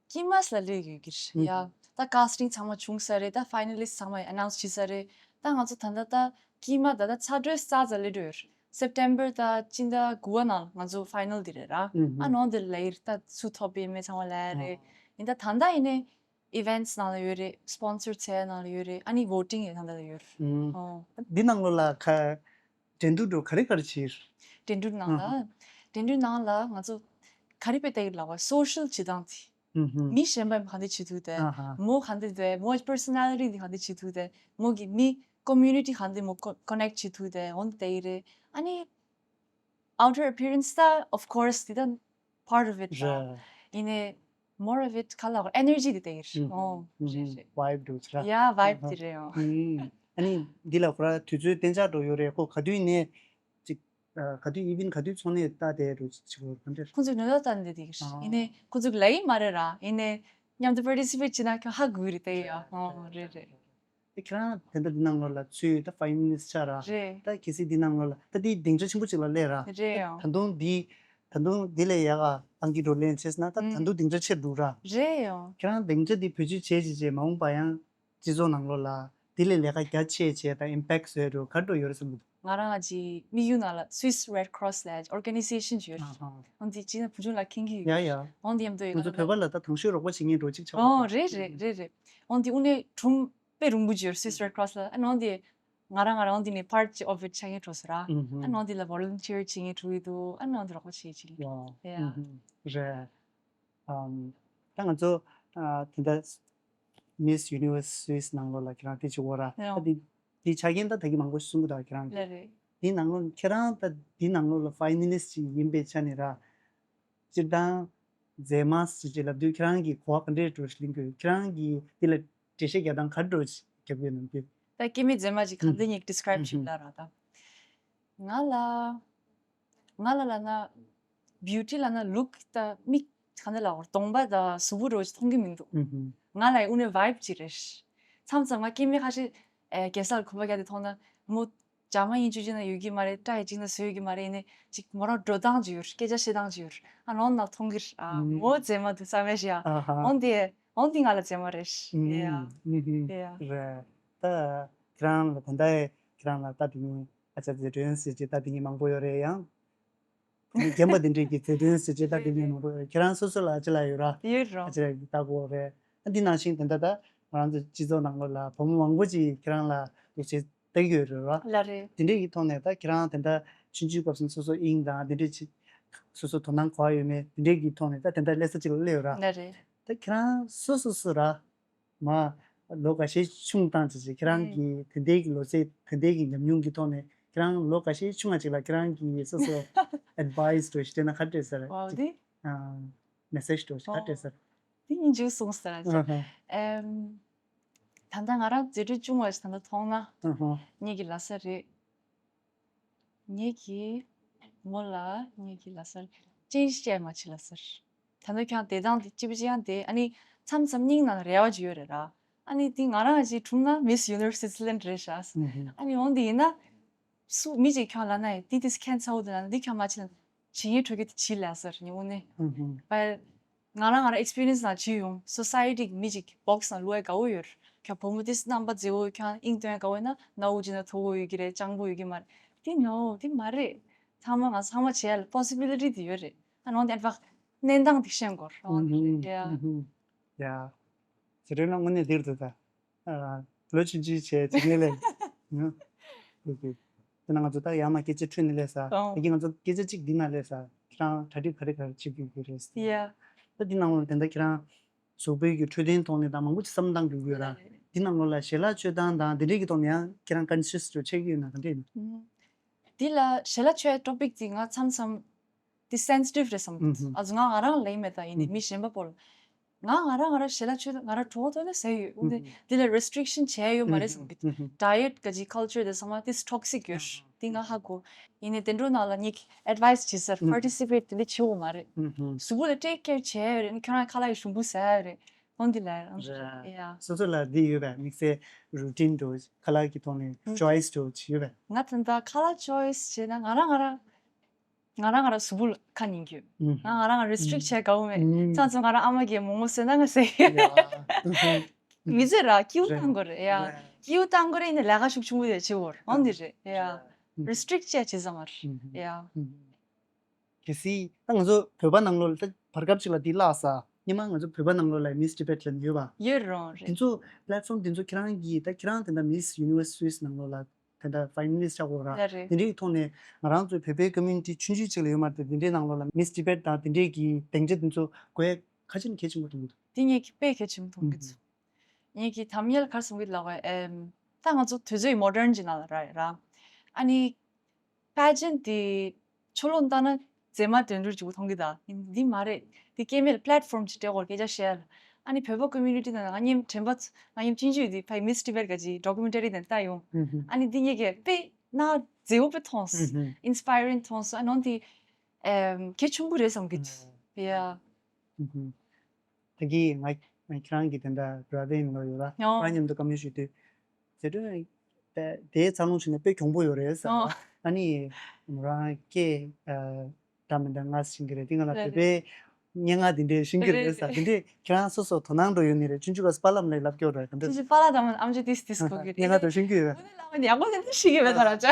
དཀྱིལ་མ་ལ་སླེབས་ཡོད་ཀྱི་རེད། ཨུམ། ཡ་ད་casting ཚང་མ་བྱུང་ས་རེད། ད་finalist ཚང་མ་announce བྱས་ས་རེད། ད་ང་ཚོ་ད་ལྟ་ད་དཀྱིལ་མ་ད་ལྟ་ཚ་དྲོད་ཚ་ཚ་སླེབས་འགྲོ་ཡོད་རེད། September ད་སྤྱི་ཟླ་དགུ་པ་ནང་ང་ཚོ་final འདི་རེད་ར། ཨུམ། ཨ་ནང་འདི་ལ་ཡིར་ད་སུ་ཐོབ་པའི་མི་ཚང་མ་ལ་རེད། ཡིན་ད་ད་ལྟ་ཡིན་ནའི་events ནང་ལ་ཡོད་རེད། sponsor བྱས་ནང་ལ་ཡོད་རེད། ཨ་ནི་voting ཡང་ད་ལྟ་ལ་ཡོད་རེད། ཨུམ། ཨོ། འདི་ནང་ལོགས་ལ་ཁ་འགྲན་བསྡུར་འགྲོ་ག་རེ་ག་རེ་བྱེད། འགྲན་བསྡུར་ནང་ལ། ཨ་ཧ། འགྲན་བསྡུར་ནང་ལ་ང་ཚོ་ག་རེ་དཔེ་ལྟ་གི་ལབ་པ་social བྱེད་སྟངས་དེ། ཨུམ་ཧུམ། མི་གཞན་པ་ག་འདྲ་བྱེད་ཐུབ་དེ། ཨ་ཧ། མོ་ག་འདྲ་དེ་མོ་personality དེ་ག་འདྲ་བྱེད་ཐུབ་དེ། མོ་གི་མི་community ག་འདྲ་མོ་co- connect བྱེད་ཐུབ་དེ་འོན་ཏེ་ཡི་རེད། ཨ་ནི་outer appearance ད་of course དེ་ད་part of it ད། རེད། ཡིན་ནའི་more of it ག་ལ་energy དེ་དེ་ཡི་རེད། ཨུམ། ཨོ་ཨུམ། རེད་རེད། vibe འགྲོ་ཚ། Yeah vibe དེ་རེད་ཨོ། ཨུམ། ཨ་ནི་འདི་ལ་ཁོ་ར་དུས་ཚོད་གཏན་འཇགས་འགྲོ་ཡོད་རེད། ཁོ་ག་དུས་ནས་ཅིག་ཨ་ག་དུས་event ག་དུས་ཚོགས་ནས་ལྟ་དེ་རུ་ཅིག་གོ་ག་འདྲ། ཁོང་ཚོས་ནོར་ལ་ལྟ་འདི་དེ་གི་རེད། ཨ། ཡིན་ནའི་ཁོང་ཚོས་ལ་ཡི་མ་རེད་ར། ཡིན་ནའི་མཉམ་དུ་participate བྱེད་ན་ཁྱོད་ཧ་གོ་གི་རེད་དེ་ཡ། ཨོ་རེད་རེད། ཨེ་ཁྱེད་རང་དེ་འདྲ་འདི་ནང་ལོགས་ལ་ཚུད་ད་finalist ཆགས་ར། རེད། ད་གལ་སྲིད་འདི་ནང་ལོགས་ལ་ད་འདི་སྡིངས་ཆ་ཆེན་པོ་ཅིག་ལ་སླེབས་ར། རེད་ཡང་། ད་དུང་འདི་ད་དུང་འདི་ལས་ཡག་ག་ཨང་ཀི་འགྲོ་ལེན་བྱས་ན་ད་ད་ཨུམ། དུང་སྡིངས་ཆ་ཆེར་འདུག་ར། རེད་ཡང་། ཁྱེད་རང་སྡིངས་ཆ་འདི་བེད་སྤྱོད་བྱས་བྱས་བྱས་མ་འོངས་པ་ཡང་སྤྱི་ཚོགས་ནང་ལོགས་ལ་འདི་ལས་ལས་ཀ་རྒྱ་ཆེ་བྱས་ད་impact བཟོས་འགྲོ་ག་འགྲོ་ཡོད་རེད་བསམ་གི་འདུག་ང་རང་ང་ཅིག་དམིགས་ཡུལ་ནང་ལ་Swiss Red Cross ལ་organization ཅིག་ཡོད་རེད། ཨ་ཧ། འོན་ཏེ་ཅི་ན་བུ་ཆུང་ལ་ཁེངས་ཀྱི་ཡོད་ཡ་རེད། ཡ། འོན་ཏེ་མཉམ་དུ་ཡོད་ང་ཚོ་བོད་པ་ལ་ད་དང་ཤོས་རོགས་པ་བྱེད་མཁན་འགྲོ་གཅིག་ཆགས་པ། ཨོ་རེད་རེད་རེད་རེད། འོན་ཏེ་དངོས་གནས་གྲུང་དཔེ་རུང་བུ་ཅིག་ཡོད་Swiss Red Cross ལ། ཨ་ནི་འོན་ཏེ་ང་རང་ང་རང་འོན་ཏེ་ནས་part of it ཆགས་ངེས་འགྲོ་ཟེར་ར། ཨ་ནི་འོན་ཏེ་ལ་volunteer བྱེད་ངེས་འགྲོ་གི་འདུག་ཨ་ནི་འོན་ཏེ་རོགས་པ་བྱེད་ཅིག་ཡ། ཡ། རེད། ཨམ། ད་ང་ཚོ་ཨ་དེ་འདྲ་Miss Universe Swiss ནང་ལོགས་ལ་ཁྱེད་རང་དེ་བྱེད་འོ་ར། ཡ། ད་དེ་དེ་ཆ་རྐྱེན་ད་ད་གི་མང་པོ་ཞིག་གསུང་གི་འདུག་ཁྱེད་རང་གི། ལ་རེད། དེ་ནང་ལོགས་ཁྱེད་རང་ད་དེ་ནང་ལོགས་ལ་finalist ཅིག་ཡིན་པའི་ཆ་ནས་ར། སྤྱིར་བཏང་མཛེས་མ་ཟེར་ཅིག་ལབ་དུས་ཁྱེད་རང་གི་གོ་བ་ག་འདྲས་འགྲོ་ཞིག་ལེན་དགོས། ཁྱེད་རང་གི་དེ་ལ་འགྲེལ་བཤད་རྒྱག་སྟངས་ག་འདྲས་རྒྱབ་ཡོད་ནམ་དེ། ད་སྐྱེ་དམན་མཛེས་མ་ཅིག་ག་འདྲས་ངས་describe བྱེད་ལ་ར་ད། ང་ལ་ང་ལ་ལ་ན་beauty ལ་ན་look ད་མིག་ག་འདྲས་ལ་གདོང་པ་ད་གཟུགས་པོ་འགྲོ་ཅིག་མཐོང་གི་མི་འདུག་ང་ལ་ཡི་དངོས་གནས་vibe ཅིག་རེད། མཚམས་མཚམས་ང་སྐྱེ་དམན་ཁ་ཤས་ཨེ་རྒྱལ་ས་ལ་གོམ་པ་རྒྱག་དེ་མཐོང་ན་མོ། ཇ་མ་ཡིན་ཅུ་ཅི་ན་ཡོད་ཀྱི་མ་རེད། སྐྲ་ཡི་ཅིག་ན་བཟོས་ཡོད་ཀྱི་མ་རེད། ཡིན་ནའི་ཅིག་མོ་རང་འགྲོ་སྟངས་ཅིག་ཡོད་རེད། སྐད་ཆ་བཤད་སྟངས་ཅིག་ཡོད་རེད། ཨ་ནོ་ན་མཐོང་གི་རེད། ཨ་མོ་མཛེས་མ་འདུག་བསམ་ཡ་ཞིག་ཡ། ཨ་ཧ། འོན་ཏེ་འོན་ཏེ་ང་ལ་མཛེས་མ་རེད་ཡ། ཡ། རེད། ད་ཁྱེད་རང་ལ་ད་ལྟ་ཁྱེད་རང་ལ་ད་དེ་ཉིན་ཨ་ཅག་མཛེས་སྒྲོན་ཟེར་གྱི་ད་དེ་ཉིན་མང་པོ་ཡོད་རེད་ཡང་། རྒན་པ་དེ་འདྲས་ཀྱི་མཛེས་སྒྲོན་ཟེར་གྱི་ད་དེ་ཉིན་མང་པོ་ཡོད་རེད། ཁྱེད་རང་སོ་སོ་ལ་ཨ་ཅག་ལ་ཡོད་ར། ཡོད་རོ། ཨ་ཅག་ལ་ད་གོ་རེད། ཨ་འདི་ནང་བཞིན་དེ་འདྲ་ད་ང་རང་ཚོ་སྤྱི་ཚོགས་ནང་ལོགས་ལ་བུ་མོ་མང་པོ་ཅིག་ཁྱེད་རང་ལ་འདུག་བྱེད་ལྟ་གི་ཡོད་རེད་བ། ལ་རེད། དེ་འདྲས་ཀྱི་ཐོག་ནས་ད་ཁྱེད་རང་དེ་འདྲ་ཆུང་ཆུང་སྐབས་སུ་སོ་སོ་དབྱིངས་དང་དེ་འདྲས་ཅིག་སོ་སོ་དོ་སྣང་གོ་བ་ཡོད་མེད་དེ་འདྲས་ཀྱི་ཐོག་ནས་ད་དེ་འདྲ་སླེབས་ས་ཅིག་ལ་སླེབས་ཡོད་ར། ལ་རེད། ད་ཁྱེད་རང་སོ་སོ་སོ་ར་མ་ལོ་འགའ་ཤས་ཆུང་བཏང་ཅིག་ཅིག་ཁྱེད་རང་གི་དེ་འདྲས་ཀྱི་ལོ་ཚད་དེ་འདྲས་ཀྱི་ཉམས་མྱོང་གི་ཐོག་ནས་ཁྱེད་རང་ལོ་འགའ་ཤས་ཆུང་བ་ཅིག་ལ་ཁྱེད་རང་གི་སོ་སོ་advice འདྲ་ཞིག་སྤྲད་ན་ག་རེ་སྤྲད་ས་རེད། ཨོ་དེ། message འདྲ་ཞིག་ག་རེ་སྤྲད་ས་རེད། དེ་སྙིང་རྗེ་གསུངས་ས་ར་ཅིག་ཨ་ཧ། ཨེམ། ད་ལྟ་ང་རང་མཛེས་སྒྲོན་ཆུང་བ་ཞིག་ད་ལྟ་མཐོང་ན། ཨ་ཧ། ངེད་ཀྱི་ལ་ས་རེད། ངེད་ཀྱི་མོ་ལ་ངེད་ཀྱི་ལ་ས་རེད། change བྱས་མ་བྱེད་ལ་ས་རེད། ད་ལྟ་ཁྱང་བསྡད་སྟངས་དེ་གཅིག་པ་གཅིག་ཡང་བསྡད། ཨ་ནི་མཚམས་མཚམས་སྙིང་ནང་རེ་བ་ཅིག་ཡོད་རེད་ར། ཨ་ནི་དེ་ང་རང་ཅིག་གྲུང་ན་Miss Universe Switzerland རེད་ཤག་ཨ་ནི་འོང་དེ་ཡིན་ན། སུ་མི་གཅིག་ཁྱོད་ལ་ན་ཡི་འདི་དེ་ཁྱད་མཚར་པོ་འདུག་ན་འདི་ཁྱོད་མ་བྱེད་ན་བྱེད་ཡས་འཕྲོ་རྒྱུ་དེ་བྱིས་ལ་ཟེར་ཉི་འོ་ནས། པ། ང་རང་ང་རང་experience ནང་བྱིས་ཡོང་། society གི་མི་གཅིག་box ནང་བླུག་ཡ་དགའ་བོ་ཡོད། ཁྱོད་བུ་མོ་དེ་རྣམ་པ་མཛེས་བོ་ཁྱོད་དབྱིངས་སྟོན་ཡ་དགའ་བོ་ཡིན་ན་ན་འུ་ཅི་ན་མཐོ་བོ་ཡོད་ཀྱི་རེད། སྤྱང་པོ་ཡོད་ཀྱི་མ་རེད། དེ་no དེ་མ་རེད། ཚང་མ་ང་ཚང་མ་བྱེད་ཡ་ལ་possibility དེ་ཡོད་རེད། ཨ་ནོ་དེ་ཨན་ཕག་གནས་སྟངས་དེ་ཤེས་དགོས་རེད། ཡ། ཟེར་རེད་ན་དངོས་གནས་འདིར་འདུག་ད། ལོ་ཆུང་ཆུང་བྱས་དེ་ནས་ལས། དེ་ན་ང་ཚོ་ད་ཡར་མར་སྐད་ཆ་འཕྲོས་ནས་ལས་ས། ཨོ། ད་གིན་ང་ཚོ་སྐད་ཆ་གཅིག་འདི་ན་ལས་ས། ཁྱེད་རང་གྲ་སྒྲིག་ག་རེ་ག་རེ་བྱེད་དགོས་ཀྱི་རེད་ཟེར། ཡ། ད་འདི་ནང་ལ་དེ་འདྲ་ཁྱེད་རང་གཟུགས་པོའི་གི་འཕྲོད་བསྟེན་ཐོག་ནས་ད་མང་པོ་ཅིག་བསམ་བློ་བཏང་དགོས་ཀྱི་ཡོད་ར། ལ་རེད། འདི་ནང་ལོགས་ལ་ཞལ་ལག་མཆོད་སྟངས་དང་འདི་འདྲའི་གི་ཐོག་ནས་ཡང་ཁྱེད་རང་conscious་ཆགས་ཀྱི་ཡོད་ན་ག་འདྲ་ཡིན། ཨུམ། འདི་ལ་ཞལ་ལག་མཆོད་topic་འདི་ང་མཚམས་མཚམས་འདི་sensitive་རེད་བསམ་གི། ཨུམ། ཨ་ང་ང་རང་ལ་ཡིན་མེད་ད་ཡིན་ནི་ཨུམ། མི་གཞན་པ་པོ་ལ་ང་ང་རང་ང་རང་ཞལ་ལག་མཆོད་ང་རང་གྲོགས་ཐོག་ནས་ཟེར་ཡོད། འོན་ཏེ་ཨུམ། འདི་ལ་restriction་བྱས་ཡོད་མ་རེད་བསམ་གི། ཨུམ། diet་ག་ཅིག་culture་དེ་ཚང་མ་this་toxic་ཡོད། འདི་ང་ཧ་གོ། ཡིན་ནི་དེ་འདྲ་ནང་ལ་ངས་advice་བྱེད་སར་participate་དེ་འདྲ་བྱེད་དགོས་མ་རེད། གཟུགས་པོ་ལ་take care་བྱས་ཡོད་རེད། ཁྱོད་རང་ཁ་ལག་གི་ཞུམ་པོ་ཟ་ཡོད་རེད། འོན་ཏེ་ལ་རེད། ཡ། སོ་སོ་ལ་འདི་ཡོད་པས་དམིགས་བསལ་routine་འགྲོ་ཁ་ལག་གི་ཐོག་ནས་choice་འགྲོ་ཅི་ཡོད་པས། ང་ད་ལྟ་ཁ་ལག་choice་བྱས་ན་ང་རང་ང་རང་ང་རང་ང་རང་གཟུགས་པོ་ལ་ཁ་ཉན་གྱི་ཡོད། ང་ང་རང་ང་restrict་བྱས་དགའ་བོ་མེད། ཚང་ཚང་ང་རང་ཨ་མ་གིས་མོག་མོག་ཟོས་ན་ང་ཟས་ཡོད། མི་ཚེ་ར་སྐྱིད་པོ་བཏང་དགོས་རེད་ཡ། སྐྱིད་པོ་བཏང་དགོས་རེད། ཡིན་ན་ལས་ཀ་ཤུགས་ཆུང་བོ་དེ་བྱེད་དགོས་རེད། འོན་ཏེ་རེད་ཡ། restrict་བྱས་བྱེད་ས་མ་རེད་ཡ། གལ་སྲིད་ད་ང་ཚོ་བོད་པ་ནང་ལོགས་ལ་ད་བར་སྐབས་ཅིག་ལ་འདི་བརླགས་ས་སྔོན་མ་ང་ཚོ་བོད་པ་ནང་ལོགས་ལ་Miss Tibet་ལབ་ཡོད་པ། ཡོད་རུང་རེད། དེ་ཚོ་platform་དེ་ཚོ་ཁྱེད་རང་གིས་ད་ཁྱེད་རང་དེ་འདྲ་Miss Universe Swiss་ནང་ལོགས་ལ་དེ་འདྲ་finalist་ཆགས་ཡོད་ར། ཡ་རེད། དེ་འདྲའི་ཐོག་ནས་ང་རང་ཚོའི་བོད་པའི་community་ཆུང་ཆུང་ཅིག་ལ་ཡོད་མ་རེད། དེ་འདྲའི་ནང་ལོགས་ལ་Miss Tibet་དང་དེ་འདྲའི་གི་སྡིངས་ཆ་དེ་ཚོ་དགོས་ཡ་ག་ཅིག་གལ་ཆེན་པོ་མཐོང་གི་འདུག་དེ་ངས་ཀྱི་དཔེ་གལ་ཆེན་པོ་མཐོང་གི་འདུག་ངས་ཀྱི་དམ་ཉལ་གར་སོང་གི་ལབ་པ་ཨེམ། ད་ང་ཚོ་དུས་ཚོད་modern་ཅིག་ནང་ལ་ར་ར། ཨ་ནི། pageant་དེ་ཕྱི་ལོགས་ལྟ་ན་མཛེས་མ་དོན་གྲུབ་ཅིག་པོ་མཐོང་གི་ད། འདི་མ་རེད། འདི་སྐྱེ་དམན་platform་ཅིག་སྤྲད་དགོས་སྐད་ཆ་བཤད་ཡ་ལ། ཨ་ནི་བོད་པ་community་ནང་ང་མཉམ་དྲན་པ་ང་མཉམ་སྤྱི་འཇུས་འདི་ཕའི་Miss Tibet་ག་ཅིག་documentary་དེ་ལྟ་ཡོང་། ཨ་ནི་འདི་ངས་ཀྱི་དཔེ་ན་མཛེས་པོ་དཔེ་མཐོང་སོང་། inspiring་མཐོང་སོང་། ཨ་ནི་འདི་ཨེམ་གལ་ཆེན་པོ་རེད་བསམ་གི་འདུག་ཡ། ད་གི་ང་ང་ཁྱེད་རང་གི་དེ་འདྲ་brother in law་ཡོད་ལ། ཨོ། ང་མཉམ་དུ་བཀའ་མོལ་ཞུས་དུས། ཟེར་དུས་དེ་དེའི་འཚར་ལོངས་བྱུང་ནས་དཔེ་གྱོང་པོ་ཡོད་རེད་ཟེར། ཨོ། ཨ་ནི་ང་རང་སྐད་འདྲ་མི་འདྲ་ང་ཤེས་ཀྱི་རེད། དེ་ང་ལ་རེད་བོད་པའི་སྙན་ངག་དེ་འདྲས་ཤེས་ཀྱི་རེད་ཟེར། རེད། དེ་འདྲས་ཁྱེད་རང་སོ་སོ་དོ་སྣང་འགྲོ་ཡོད་ནི་རེད། ཆུང་ཆུང་སྐབས་པཱ་ལགས་ལ་ལབ་སྐྱོར་རེད་ག་འདྲ། ཆུང་ཆུང་པཱ་ལགས་དང་ཨམ་ཅོག་ཏིས་ཏིས་གོ་གི་རེད། སྙན་ངག་དེ་ཤེས་ཀྱི་ཡོད་པས། དངོས་གནས་ལབ་ན་ཡག་པོ་དེ་འདྲ་ཤེས་ཀྱི་མེད་ད་ར་ཅག་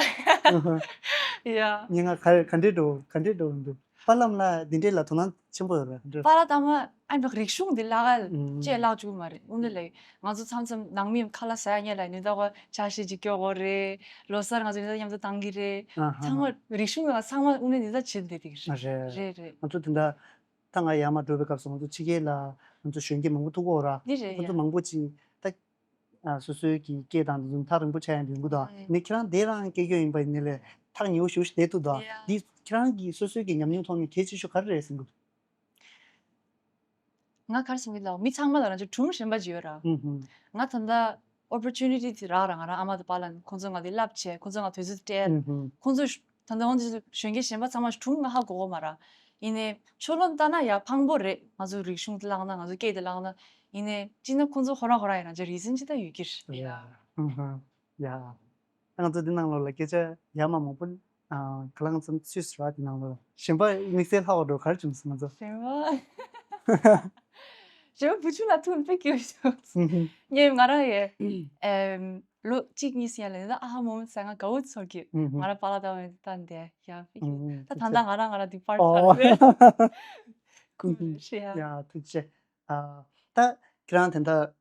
ཡ། སྙན་ངག་ག་ག་འདྲས་འགྲོ་ག་འདྲས་འགྲོ་འདུག་པཱ་ལགས་ལ་འདི་འདྲས་ལ་དོ་སྣང་ཆེན་པོ་ཡོད་རེད། པཱ་ལགས་ད་མ་ཨ་ནི་རིག་གཞུང་འདི་བརླག་ག་ཅེས་བརླག་བཅུག་མ་རེད། དངོས་གནས་ལ་ང་ཚོ་མཚམས་མཚམས་ནང་མི་ཁ་ལག་ཟ་ཡ་ཉལ་ལ་ནི་ད་གོ་ཆ་ཤས་ཅིག་སྐྱོ་གོ་རེད། ལོ་གསར་ང་ཚོ་ནི་ད་མཉམ་དུ་བཏང་གི་རེད། ཚང་མ་རིག་གཞུང་ལ་ཚང་མ་དངོས་གནས་འདི་ད་བྱེད་བསྡད་ཀྱི་རེད། རེད་རེད། ང་ཚོ་དེ་འདྲ་ད་ང་ཡར་མར་འགྲོ་བའི་སྐབས་སུ་ང་ཚོ་ཕྱི་རྒྱལ་ལ་ང་ཚོ་གཞོན་སྐྱེས་མང་པོ་ཐུག་གོ་ར། འདི་རེད་ཁོ་ཚོ་ཡ། མང་པོ་ཅིག་ད། ཨ་སོ་སོའི་གི་སྐད་དང་འདི་ཚོ་ཐག་རིང་པོ་ཆགས་ཡ་འདི་ཡོང་གི་འདུག་ཨ་ནི་ཁྱེད་རང་དེ་རང་སྐད་སྐྱོ་ཡིན་པ་ཡིན་ནའི་ལས་ཐག་ཉེ་བོ་ཞེ་པོ་ཞིག་བསྡད་འདུག་ད་ཡ། འདི་ཁྱེད་རང་གི་སོ་སོའི་གི་ཉམས་མྱོང་ཐོག་ནས་གལ་ཆེ་ཤོས་ག་རེ་རེད་ཟེར་གི་འདུག་ང་ག་རེ་ཟེར་གི་ལབ། མི་ཚང་མ་ལ་རང་ཚོ་སྒྲུང་གཞན་པ་ཅིག་ཡོད་ར། ཧུམ་ཧུམ། ང་ད་ལྟ་opportunity་དེ་རག་ར། ང་རང་ཨ་མ་དང་པཱ་ལགས་ཁོང་ཚོ་ང་དེ་བསླབ་བྱས། ཁོང་ཚོ་ང་དུས་ཚོད་སྤྲད། ཧུམ་ཧུམ། ཁོང་ཚོ་ད་ལྟ་ཁོང་ཚོ་གཞོན་སྐྱེས་གཞན་པ་ཚང་མ་སྒྲུང་ང་ཧ་གོ་གོ་མ་ར། ཡིན་ནའི་ཕྱོགས་ལྷུང་ལྟ་ན་ཡ་ཕངས་པོ་རེད། ང་ཚོ་རིག་གཞུང་དེ་བརླག་ན། ང་ཚོ་སྐད་དེ་བརླག་ན། ཡིན་ནའི་སྤྱིར་ན་ཁོང་ཚོ་ཁོ་རང་ཁོ་རང་ཡི་རང་ཅག་རིག་འཛིན་ཅི་ལྟར་ཡོད་ཀྱི་རེད། ཡ། ཧུམ་ཧུམ། ཡ། ད་ང་ཚོ་འདི་ནང་ལོགས་ལ་སྐད་ཆ་ཡ་མ་མང་པོ་ཨ་ག་ལ་ང་ཚོ་ཚུད་ཟེར་བ་འདི་ནང་ལོགས་ལ་གཞན་པ་དམིགས་བསལ་ལྷག་པ་འགྲོ་ག་རེ་བྱུང་སོང་ང་ཚོ། གཞན་པ། གཞན་པ་བུ་ཆུང་ལ་ཐུག་དཔེ་སྐྱིད་པོ་བྱུང་སོང་། ངས་ང་རང་ཡས་ཨེམ། ལོ་གཅིག་གཉིས་ཟིན་ཡ་ལ་ནི་ད་ཨ་ཧ་མོ་མོ་ཟེར་ང་དགའ་བོ་ཚོར་གི། ཧུམ་ཧུམ། ང་རང་པཱ་ལགས་དང་ད་འདས་ཡ་ཧུམ་ཧུམ། ད་ད་ལྟ་ང་རང་ང་རང་འདི་པར་ཨོ། ཐར་རེད། ཧུམ་ཧུམ། ཁུལ་ཡ། ཡ་ཐུགས་རྗེ་ཆེ། ཨ་ད་ཁྱེད་རང་དེ་འདྲ་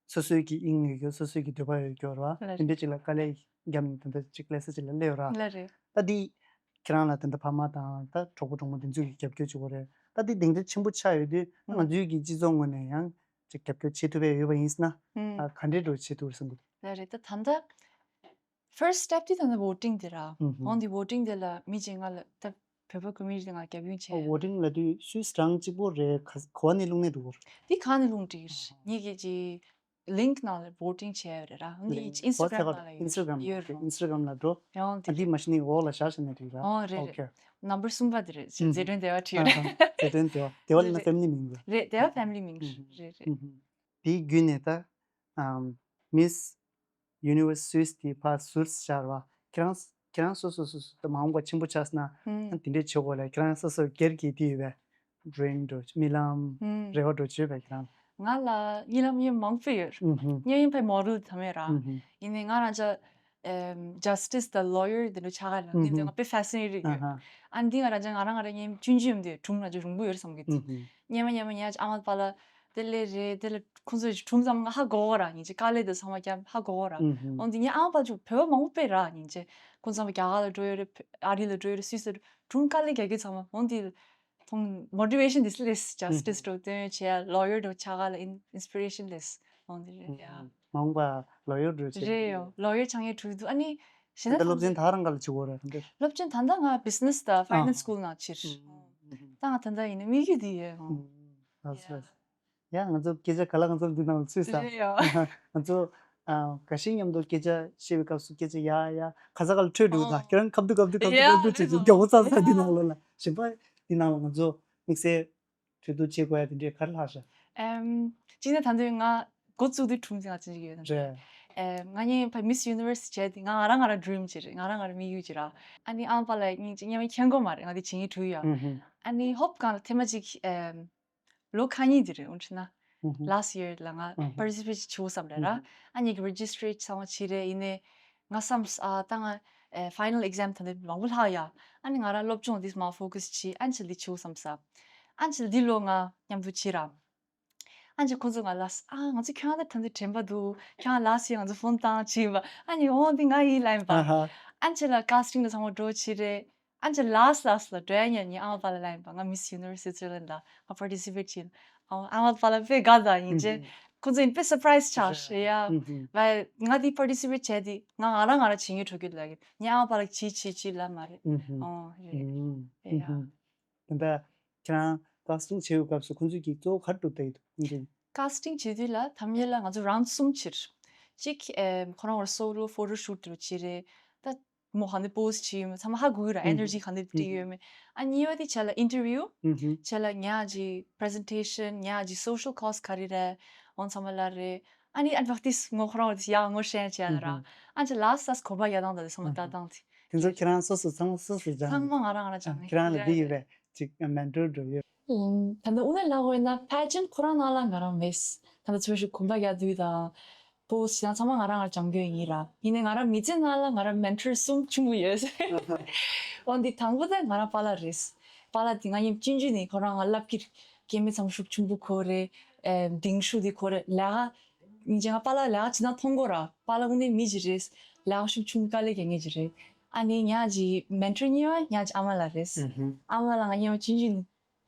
སོ་སོའི་གི་དབྱིངས་ཡོད་རྒྱུ། སོ་སོའི་གི་འདོད་པ་ཡོད་རྒྱུ་ར། ལགས་རེད། དེ་འདྲ་ཅིག་ལ་དཀའ་ལས་བརྒྱབ་ནས་དེ་འདྲ་ཅིག་ལས་ས་ཅིག་ལ་སླེབས་ཡོད་ར། ལགས་རེད། ད་འདི་ཁྱེད་རང་ལ་དེ་འདྲ་ཕ་མ་དང་ད་གྲོགས་པོ་གྲོགས་མོ་དེ་ཚོས་གི་རྒྱབ་སྐྱོར་བྱེད་དགོས་རེད། ད་འདི་སྡིངས་ཆ་ཆེན་པོ་ཆགས་ཡོད་དུས་ང་ཚོའི་གི་སྤྱི་ཚོགས་ངོས་ནས་ཡང་ཅིག་རྒྱབ་སྐྱོར་བྱེད་ཐུབ་པ་ཡོད་པ་ཡིན་ཟེར་ན། ཨ་ག་འདྲའི་འགྲོ་བྱེད་ཐུབ་རེད་བསམ་གི། ལགས་རེད། ད་ད་ལྟ་first step་དེ་ད་ནི་voting་དེ་ར། ཨུ་ཧུ། འོན་ཏེ་voting་དེ་ལ་མི་གཅིག་ང་ལ་ད་བོད་པ་community་ང་རྒྱབ་ཡོང་བྱས། ཨོ་voting་ལབ་དུས་སུད་སི་རང་གཅིག་པོ་རེད། ག་ག་བ་ནས་བླུགས་ནས་འདུག་གོ། འདི་གང་ནས་བླུགས་འགྲིག་གི་རེད། ངེད་ཀྱི་ཅིག་link་ནང་ལ་voting་བྱས་ཡོད་རེད་ར། འདི་Instagram་ནང་ལ་ཡོད་རེད། Instagram་ལ་འགྲོ། ཡང་དེ་འདི་མ་གཞི་ནས་འོག་ལ་བཞག་བཞག་ནས་འགྲིག་ར། ཨོ་རེད་རེད། ཨོ་ཁེ། number་གསུམ་པ་དེ་རེད། ཨུ་ཧུ། མཛད་གྲོན་དེ་བ་བྲིས་ཡོད་རེད། མཛད་གྲོན་དེ་བ་དེ་བ་ལ་ན་རེད་རེད། family་མིང་རེད། རེད་དེ་བ་family་མིང་རེད། ཨུ་ཧུ། རེད་རེད། ཨུ་ཧུ། དེའི་བརྒྱུད་ནས་ད་ཨམ་Miss Universe Swiss་དེ་ཕར་ཟུར་བཞག་ར་བ། ཁྱེད་རང་ཁྱེད་རང་སོ་སོ་སོ་སོ་ད་མ་འོངས་པ་ཆེན་པོ་ཆགས་སོང་ན་ཨུམ། ཡང་དེ་འདྲས་བྱེད་དགོས་ལ། ཁྱེད་རང་སོ་སོ་སྒེར་གྱི་དེ་ཡོད་པས་dream་འགྲོ་རྨི་ལམ་ཨུམ། རེ་བ་འགྲོ་བྱེད་པས་ཁྱེད་རང་། ང་ལ་རྨི་ལམ་ཡང་མང་པོ་ཡོད། ཨུམ་ཧུམ། ངས་ཡིན་པའི་model་དམ་ཡོད་ར། ཨུམ་ཧུམ། ཡིན་ནའི་ང་རང་ཅག་ཨེམ་justice་དང་lawyer་དེ་འདྲ་ཆགས་ཀ་ལ་ཨུམ་འདི་འདི་ཧུམ། ང་དཔེ་fascinated་ཡོད། ཨ་ཧ། ཨ་འདི་ང་རང་ཅག་ང་རང་ང་རང་ངའི་ཆུང་ཆུང་དེ་སྒྲུང་རང་ཅག་རིང་པོ་ཡོད་བསམ་གི་འདུག་ཨུམ་ཧུམ། སྔོན་མ་སྔོན་མ་ངའི་ཨ་མ་པཱ་ལགས་དེ་ལས་རེད། དེ་ལ་ཁོང་ཚོའི་སྒྲུང་ཚང་མ་ཧ་གོ་གོ་ར། སྙིང་རྗེ་དཀའ་ལས་དེ་ཚང་མ་བརྒྱབ་ཧ་གོ་གོ་ར། ཨུམ་ཧུམ། འོན་ཏེ་ངའི་ཨ་མ་པཱ་ལགས་བོད་པ་མང་པོ་དཔེ་ར། སྙིང་རྗེ་ཁོང་ཚང་མ་རྒྱ་གར་ལ་འགྲོ་ཡོད་རེད། ཨ་རི་ལ་འགྲོ་ཡོད་རེད། སུད་སི་ལ་སྒྲུང་དཀའ་ལས་རྒྱག་གི་ཚང་མ། འོན་ཏེ་ཐོང་motivation་དེ་ལས་justice་འགྲོ་སྟོན་བྱས་lawyer་འགྲོ་ཆགས་ཀ་ལ་inspiration་ལས། འོང་དེ་རེད་ཡ། མ་འོངས་པ་ལོ་ཡོར་འགྲོ་ཆེད། རེད་ཡོ་ལོ་ཡོར་ཆགས་ངེས་འགྲོ་གི་འདུག་ཨ་ནི་གཞན་ད་ད་སློབ་ཚན་ད་རང་ག་ལ་བྱེད་དགོས་རེད་ག་འདྲ། སློབ་ཚན་ད་ལྟ་ང་business་དང་finance ཨ། school ནང་ཕྱིར། ད་ང་ད་ལྟ་ཡིན་ན་དམིགས་ཡུལ་འདི་ཡོད་ཨང་། ལགས་སོ། ཡ་ང་ཚོ་སྐད་ཆ་ག་ལ་ང་ཚོ་འདི་ནང་ལ་ཚུད་ས། རེད་ཡོ། ང་ཚོ་ཨ། འགའ་ཤས་མཉམ་དུ་སྐད་ཆ་བཤད་པའི་སྐབས་སུ་སྐད་ཆ་ཡ་ཡ་ག་ས་ག་ལ་འཕྲོད་འགྲོ་ད་ཁྱེད་རང་ཁ་བསྡུ་ཁ་བསྡུ་ཁ་བསྡུ་ཁ་བསྡུ་བྱེད་ཀྱི་མགྱོགས་པོ་ཚ་ཚ་འདི་ནང་ལོགས་ལ་གཞན་པ་འདི་ནང་ལ་ང་ཚོ་དམིགས་བསལ་གྲོས་བསྡུར་བྱེད་དགོས་ཡ་དེ་འདྲས་ག་རེ་ལྷག་ཤག་ཨེམ། གཅིག་ནས་ད་དུང་ང་འགོ་བཙུགས་དུས་དྲུང་ཆེ་ང་ཅན་ཅིག་ཡོད་ན། རེད། ཨེ་ང་གཉིས་ཕ་Miss Universe་བྱས་ཏེ་ང་ང་རང་ང་རང་dream་ཅིག་རེད། ང་རང་ང་རང་དམིགས་ཡུལ་ཅིག་ར། ཨ་ནི་ཨ་མ་པ་ལགས་གཉིས་ཅིག་མཉམ་མཁྱེན་གོ་མ་རེད། ང་དེ་བྱེད་ངེས་གྲུ་ཡོད། ཨ་ནི་ཧོབ་གང་ལ་ཐེངས་མ་ཅིག་ཨེམ། ལོ་ཁ་ཉིན་དེ་རེད་འོན་ཆེ་ན། last year་ལ་ང་participate་ཅིག་བྱེད་དགོས་བསམ་རེད་ར། ཨ་ནི་registration་ཚང་མ་བྱས་རེད་ཡིན་ནའི། ང་བསམ་ཨ་ད་ང་ཨེ་final exam་ད་ནི་མང་པོ་ལྷག་ཡ། ཨ་ནི་ང་རང་སློབ་སྦྱོང་འདི་མ་focus་བྱས་ཨ་ནི་ཅིག་འདི་བྱེད་དགོས་བསམ་ས། ཨ་ནི་ཅིག་འདི་ལོ་ང་མཉམ་དུ་བྱས་ར། ཨ་ཅེ་ཁོ་ཚོ་ང་ལ་ཨ་ང་ཚོ་ཁྱོད་ད་ཐམས་ཅད་དྲན་པ་འདུག་ཁྱོད་last year་ང་ཚོ་phone་བཏང་བྱས་པ་ཨ་ནི་འོ་འདི་ང་ཡིན་ལབ་ཡིན་པ། ཨ་ཅེ་ལ་casting་ལ་ཚང་མ་འགྲོ་བྱས་རེད། ཨ་ཅེ་last last་ལ་འགྲོ་ཡ་ཉན་ཉི་ཨ་མ་པ་ལ་ལབ་ཡིན་པ་ང་Miss Universe Switzerland་ལ་ང་participate་བྱས་ཨ་ཨ་མ་པ་ལ་དཔེ་དགའ་ད་ཡིན་ཅེ་ཁོ་ཚོ་ཡིན་དཔེ་surprise་ཆགས་ཡ། བ་ང་འདི་participate་བྱས་དེ་ང་ང་རང་ང་རང་བྱེད་ངེས་འགྲོ་གི་ལབ་ཡིན་ཉི་ཨ་མ་པ་ལ་བྱས་བྱས་བྱས་ལབ་མ་རེད། ཨོ་རེད་ཡ། ད་ལྟ་ཁྱེད་རང་casting་བྱེད་ཡོད་སྐབས་སུ་ཁོང་ཚོས་ཀྱིས་གཙོ་བོ་ག་རེ་སྒྲུབ་བསྡད་ཡོད་འདུག་ཁོང་ཚོས། casting་བྱེད་དུས་ལ་ཐམ་ཡེ་ལ་ང་ཚོ་round་གསུམ་ཕྱིར། གཅིག་ཨེམ་ཁོ་རང་བར་solo photoshoot་དུ་བྱེད་རེད། ད་མོ་ག་འདི་pose་བྱེད་ཡོད་མེད་ཚང་མ་ཧ་གོ་གི་ར་energy་ག་འདི་སྤྲད་ཡོད་མེད། ཨ་གཉིས་པ་དེ་བྱས་ལ་interview་བྱས་ལ་ཉག་ཅིག་presentation་ཉག་ཅིག་social cost་ག་རེ་རེད་འོང་ཚང་མ་ལ་རེད། ཨ་ནི་ཨ་practice་ངོ་ཁོ་རང་བར་དེ་ཡག་ངོ་ཤེས་བྱས་ལ་ར། ཨ་ཅེ་last last་གོ་པ་ཡ་དང་ད་དེ་ཚང་མ་ལྟ་སྟངས་དེ། དེ་ཚོ་ཁྱེད་རང་སོ་སོ་ཚང་སོ་སོ་སྦྱངས། ཚང་མ་ང་རང་ང་རང་སྦྱངས་ནས་ཁྱེད་རང་ལ་འདི་ཡོད་པས་ཅིག་mentor་འགྲོ་ཡོད། ད་ལྟ་དངོས་གནས་ལབ་དགོས་ན་pageant་ཁོ་རང་ནང་ལ་ང་རང་མེད། ད་ལྟ་ཚོས་ཤིག་གོམ་པ་རྒྱག་དུས་དང་pose་ཡང་ཚང་མ་ང་རང་ང་སྦྱང་རྒྱུ་ཡིན་ར། ཡིན་ནའི་ང་རང་མི་ཚེ་ནང་ལ་ང་རང་mentor་གསུམ་ཆུང་ངུ་ཡོད། འོན་ཏེ་དང་པོ་དེ་ང་རང་པཱ་ལགས་རེད། པཱ་ལགས་དེ་ང་མཉམ་ཅིན་ཅིན་ནས་ཁོ་རང་ང་ལབ་ཀྱི་རེད། སྐྱེ་དམན་ཚང་མ་ཤུགས་ཆུང་པོ་ཁོ་རེད། ཨེ་གདིང་ཤུགས་དེ་ཁོ་རེད་ལ། ཉིན་ཅང་པཱ་ལགས་ལས་ཀ་བྱེད་སྟངས་མཐོང་གོ་ར། པཱ་ལགས་དངོས་གནས་མི་ཅིག་རེད། ལས་ཀ་ཤུགས་ཆུང་དཀའ་ལས་རྒྱག་མཁན་ཅིག་རེད། ཨ་ནི་ཉག་ཅིག་mentor་གཉིས་པ་ཉག་ཅིག་ཨ་མ་ལགས་རེད། ཨ་མ་ལགས་ང་གཉིས་པ་ཅིན་ཅིན།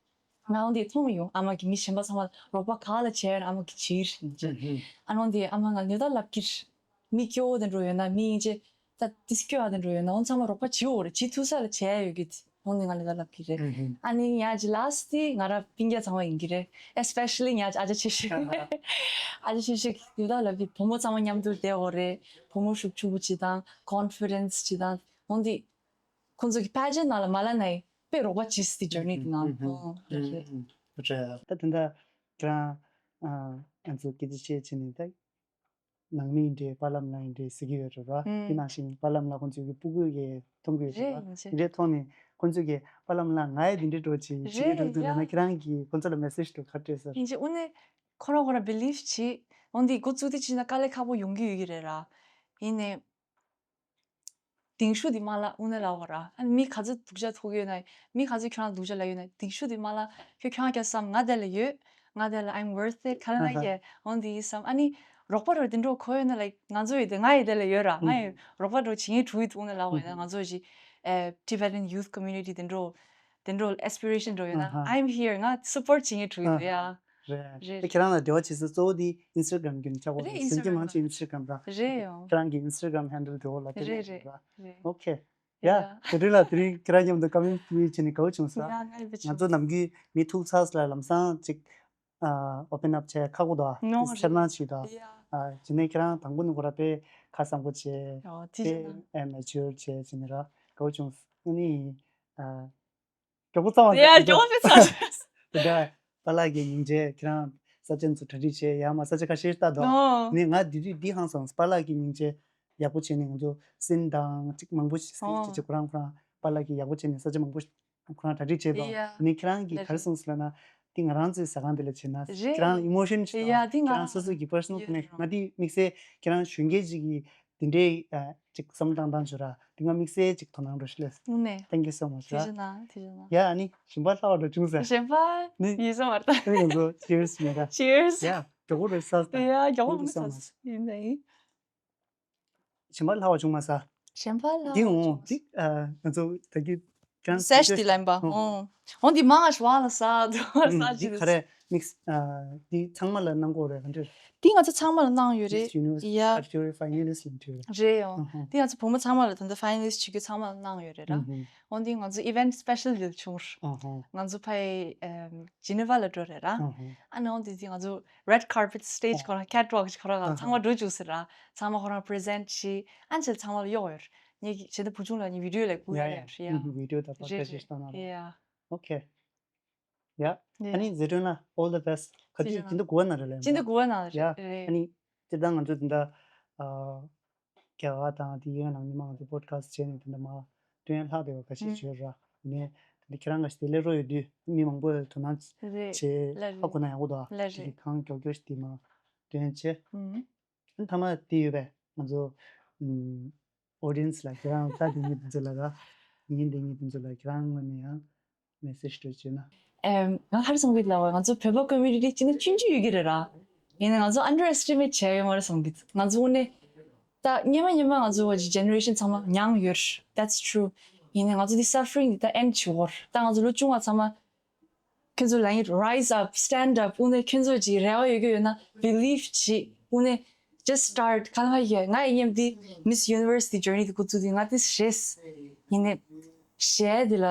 ང་འོང་དེ་མཐོང་ཡོང་ཨ་མ་གི་མི་གཞན་པ་ཚང་མ་རོགས་པ་ག་ལ་བྱས་ཡོད་ཨ་མ་གི་བྱེད་ཀྱི་རེད། ཨ་ནི་འོང་དེ་ཨ་མ་ང་ལས་ཀ་ལབ་ཀྱི་རེད། མི་སྐྱོ་བོ་དེ་འགྲོ་ཡོད་ན་མི་ཡིན་ཅེ། ད་ཏིས་སྐྱོ་བ་དེ་འགྲོ་ཡོད་ན་འོང་ཚང་མ་རོགས་པ་བྱེད་འོ་རེད་བྱེད་ཐུབ་ས་ལ་བྱས་ཡོད་ཀྱི་དེ་འོང་ནི་ང་ལས་ཀ་ལབ་ཀྱི་རེད། ཨ་ནི་ཉག་ཅིག་last་དེ་ང་ར་སྤུན་ཀྱག་ཚང་མ་ཡིན་གྱི་རེད། Especially་ཉག་ཅིག་ཨ་ཅག་ཆེ་ཤོས། ཨ་ཅག་ཆེ་ཤོས་ཀྱི་ལས་ཀ་ལབ་ཀྱི་བུ་མོ་ཚང་མ་མཉམ་དུ་བསྡད་འོ་རེད། བུ་མོ་ཤུགས་ཆུང་པོ་བྱེད་སྟངས་confidence་བྱེད་སྟངས་འོང་དེ། ཁོང་ཚོ་གི་pageant་ནང་ལ་མ་ལ་ནའི་དཔེ་རོགས་པ་བྱེད་སྲིད་journey་དེ་ནང་ཨོ་རེད་རེད། རེད། ད་དེ་འདྲ་ཁྱེད་རང་ཨ་ང་ཚོ་སྐད་ཆ་བཤད་བྱས་ནས་ད་ནང་མི་ཡིན་འདྲ་པཱ་ལགས་ལ་ཡིན་འདྲ་ཟེར་གྱི་ཡོད་རེད་བ། དེ་ནང་བཞིན་པཱ་ལགས་ལ་ཁོང་ཚོས་ཀྱི་སྤུ་གུ་གི་མཐོང་གི་ཡོད་རེད་བ། དེ་འདྲའི་ཐོག་ནས་ཁོང་ཚོས་ཀྱི་པཱ་ལགས་ལ་ང་ཡི་དེ་འདྲའི་འགྲོ་ཅིག་བྱེད་ཀྱི་འགྲོ་འདུག་ལབ་ན་ཁྱེད་རང་གིས་ཁོང་ཚོ་ལ་message་དུ་ག་རེ་སྤྲད་ཟེར། ཡིན་གཅིག་དངོས་གནས་ཁོ་རང་ཁོ་རང་believe་བྱེད་འོང་དེ་འགོ་བཙུགས་དེ་བྱེད་ན་དཀའ་ལས་ཁག་པོ་ཡོང་གི་ཡོད་ཀྱི་རེད་ར། ཡིན་ནའི། གདིང་ཤུགས་དེ་མ་བརླག་དངོས་གནས་ལབ་དགོས་ར། ཨ་ནི་མི་ག་ཚོད་སྡུག་ཅག་ཐུག་ཡོད་ན་མི་ག་ཚོད་ཁྱོད་རང་སྡུག་ཅག་ལབ་ཡོད་ན་གདིང་ཤུགས་དེ་མ་བརླག་ཁྱོད་ཁྱོད་རང་སྐྱོ་བསམ་ང་དེ་ལ་ཡོད། ང་དེ་ལ་I'm worth it་ག་ལ་ཡ་འོང་དེ་ཡིན་བསམ་ཨ་ནི་རོགས་པ་རོགས་དེ་འགྲོ་གོ་ཡོད་ན་like་ང་ཚོ་ཡི་དེ་ང་ཡི་དེ་ལ་ཡོད་ར་ང་ཡི་རོགས་པ་རོགས་བྱེད་ངེས་གྲུ་ཡི་དངོས་གནས་ལབ་དགོས་ཡིན་ན་ང་ཚོ་ཅི་Tibetan youth community་དེ་འགྲོ་དེ་འགྲོ་aspiration་འགྲོ་ཡོད་ན་I'm here་ང་support་བྱེད་ངེས་གྲུ་ཡི་དེ་ཡ། རེད། རེད། ད་ཁྱེད་རང་ལ་འབྲེལ་བ་བྱེད་ས་གཙོ་བོ་དེ་Instagram་གི་ནི་ཆགས་པ་རེད། རེད་སེམས་ཅན་Instagram་མང་ཆེ་Instagram་ར། རེད་ཡོ། ཁྱེད་རང་གི་Instagram་handle་འབྲེལ་བ་ལ་དེ་རེད་རེད་རེད་ར། རེད། Okay། ཡ། ཡ། དེ་རིང་ལ་དེ་རིང་ཁྱེད་རང་མཉམ་དུ་community་བྱས་ནས་དགའ་བོ་བྱུང་ས། ཡ་ང་ཡི་བྱུང་། ང་ཚོ་ནམ་རྒྱུན་མི་ཐུག་ཚར་ལ་ལམ་སང་ཅིག་ཨ་open up་བྱས་ཁག་པོ་འདུག་ཨ། No་འཆར་སྣང་བྱེད་འདུག་ཨ། ཡ། ཨ་བྱས་ནས་ཁྱེད་རང་དང་པོ་ནས་ཁོ་ར་དཔེ་ཁ་གསང་པོ་བྱས། ཡ་དེ་དཔེ་བྱས་ན། ཨ་mature་བྱས་བྱས་ནས་ར་དགའ་བོ་བྱུང་ས་ཨ་ནི། ཨ། མགྱོགས་པོ་ཚར་བ་ཡ་རེད། མགྱོགས་པོ་ཚར་རེད། དེ་འདྲ་པཱ་ལགས་ཀྱི་སྙིང་རྗེ་ཁྱེད་རང་ས་ཆ་ཚོ་གྲ་སྒྲིག་བྱས་ཡ་མ་ས་ཆ་ཁ་ཤས་ལྟ་དོ། ཨོ། ནས་ང་འདི་རིགས་འདི་ཧང་སངས་པཱ་ལགས་ཀྱི་སྙིང་རྗེ་ཡག་པོ་བྱས་ནས་ང་ཚོ་སིན་དང་ཅིག་མང་པོ་ཞིག་སིན་ཨོ། ཅིག་ཅིག་ཁོ་རང་ཁོ་རང་པཱ་ལགས་ཀྱི་ཡག་པོ་བྱས་ནས་ས་ཆ་མང་པོ་ཁོ་རང་གྲ་སྒྲིག་བྱས་དོ། ཡ། ནས་ཁྱེད་རང་གིས་ག་རེ་གསུངས་སོང་ལབ་ན་འདི་ང་རང་ཚོའི་ཟ་ཁང་འདི་ལ་བྱས་ན་རེད། ཁྱེད་རང་ལ་emotion་ཞིག་ཡ་དང་འདི་ང་ཁྱེད་རང་སོ་སོ་གི་personal་ཡ་connection་ང་འདི་དམིགས་བསལ་ཁྱེད་རང་གཞོན་སྐྱེས་ཅིག་གིས། དེ་འདྲའི་ཨ་ཅིག་བསམ་བློ་བཏང་སྟངས་ཞུ་ར། དེ་སྔ་དམིགས་བསལ་ཅིག་དོ་སྣང་འགྲོ་ཤི་ལས། དངོས་གནས། Thank you so much་ར། ཐུགས་རྗེ་གནང་ཐུགས་རྗེ་གནང་། ཡ་ཨ་ནི་ཞིམ་པ་ལྷག་པ་འགྲོ་བྱུང་ཟེར། ཞིམ་པ་ནི་ཡིན་ས་མ་རེད་ད། ཨ་ནི་ང་ཚོ་cheers་ཉོ་ར། Cheers། ཡ་མགྱོགས་པོ་རེད་ས་ད། ཡ་མགྱོགས་པོ་Thank you so much་ཡིན་ད་ཡིན། ཞིམ་པ་ལྷག་པ་བྱུང་མ་ས། ཞིམ་པ་ལྷག་པ་འདི་འོང་འདི་ཨ་ང་ཚོ་ད་གི་ཀྱང་སེཤ་འདི་ལན་པ་འོང་འོང་འདི་མང་ང་ཞུ་བ་ལ་ས་དུ་ས་འདི་ཅི་ག་རེ། mix ཨ་འདི་ཚང་མ་ལ་གནང་དགོས་རེད་ག་འདྲ། འདི་ང་ཚོ་ཚང་མ་ལ་གནང་ཡོད་རེད། Miss Universe ཡ། category finalist ལ་འདྲ་རེད། རེད་ཡོང་ཨ་ཧ། འདི་ང་ཚོ་བུ་མོ་ཚང་མ་ལ་ད་ལྟ་finalist བྱེད་རྒྱུ་ཚང་མ་ལ་གནང་ཡོད་རེད་ར། ཨ་ཧ། འོན་ཏེ་ང་ཚོ་event special འདི་ལ་བྱུང་ར། ཨ་ཧ། ང་ཚོ་ཕ་གི་Geneva ལ་འགྲོ་རེད་ར། ཨ་ཧ། ཨ་ནི་འོན་ཏེ་འདི་ང་ཚོ་red carpet stage ཁོ་རང་catwalk ཁོ་རང་ལ་ཚང་མ་འགྲོ་བཅུག་ཟེར་ར། ཚང་མ་ཁོ་རང་present བྱས་ཨ་ནི་ཚང་མ་ལ་གཡོག་ཡོད་ར། ངས་ཀྱི་བྱེད་ད་བུ་ཆུང་ལ་ངས་video ལ་བསྐུར་ཡ་ཡོད་ར། ཡ། video ད་ཕར་རེད་ཁ་ཤས་བཏང་ན་ར། ཡ། Okay. Yeah. ཨ་ནི་ཛེ་ཏྲོན་ལ་all the best. ག་དུས་ཛེ་ཏྲོན་སྤྱི་ཟླ་དགུ་པ་ནང་རེད་ལབ་ཡིན་པ། སྤྱི་ཟླ་དགུ་པ་ནང་རེད། Yeah. རེད། ཨ་ནི་སྤྱིར་བཏང་ང་ཚོ་དེ་འདྲ་ཨ་རྒྱ་གར་དང་དེ་ཡོད་ནང་མི་མང་ཚོ་podcast བྱས་ནས་དེ་འདྲ་མ་སྟོན་ལྷག་བསྡད་པ་ཁ་ཤས་ཡོད་ར། ནས་དེ་འདྲ་ཁྱེད་རང་ཁ་ཤས་དེ་སླེབས་རོགས་ཡོད་དུས་མི་མང་པོ་ལ་དོ་སྣང་བྱས་རེད། ཧ་ལ་རེད། གོ་ན་ཡག་པོ་འདུག་ཨ། ལ་རེད། དེ་གང་མགྱོགས་མགྱོགས་ཤིག་དེ་མ་སྟོན་བྱས། ཨུམ། ཨ་ནི་མཐའ་མ་དེ་ཡོད་པས་ང་ཚོ་ཨམ་audience ལ་ཁྱེད་རང་ལྟ་དེ་ཉིད་དེ་ཚོ་ལ་ར་ཉན་དེ་ཉིད་དེ་ཚོ་ལ་ཁྱེད་རང་ངོས་ནས་ཡང་message འདྲ་བྱས་ན། ཨེམ། ང་ཧར་སོང་གི་ལ་བ་ང་ཚོ་བོད་པ་community སྤྱི་ནས་ཆུང་ཆུང་ཡོད་ཀྱི་རེད་ར། ཡིན་ནའི་ང་ཚོ་underestimate བྱས་ཡོད་མ་རེད་བསམ་གི། ང་ཚོ་དངོས་གནས་ད་སྔོན་མ་སྔོན་མ་ང་ཚོ་བ་ཅིག་generation ཚང་མ་མྱངས་ཡོད། That's true. ཡིན་ནའི་ང་ཚོ་འདི་suffering འདི་ད་end བྱེད་འོར། ད་ང་ཚོ་ལོ་ཆུང་བ་ཚང་མ་ཁྱོད་ཚོ་ལ་ཡིན་rise up, stand up དངོས་གནས་ཁྱོད་ཚོ་ཅིག་རེ་བ་ཡོད་ཀྱི་ཡོད་ན་believe བྱེད། དངོས་གནས་just start. ག་ལ་ཡ་ང་ཡི་སྙམ་འདི་Miss University journey འདི་འགོ་བཙུགས་དུས་ང་འདི་ཞེས་ཡིན་ནའི་གཞས་འདི་ལ་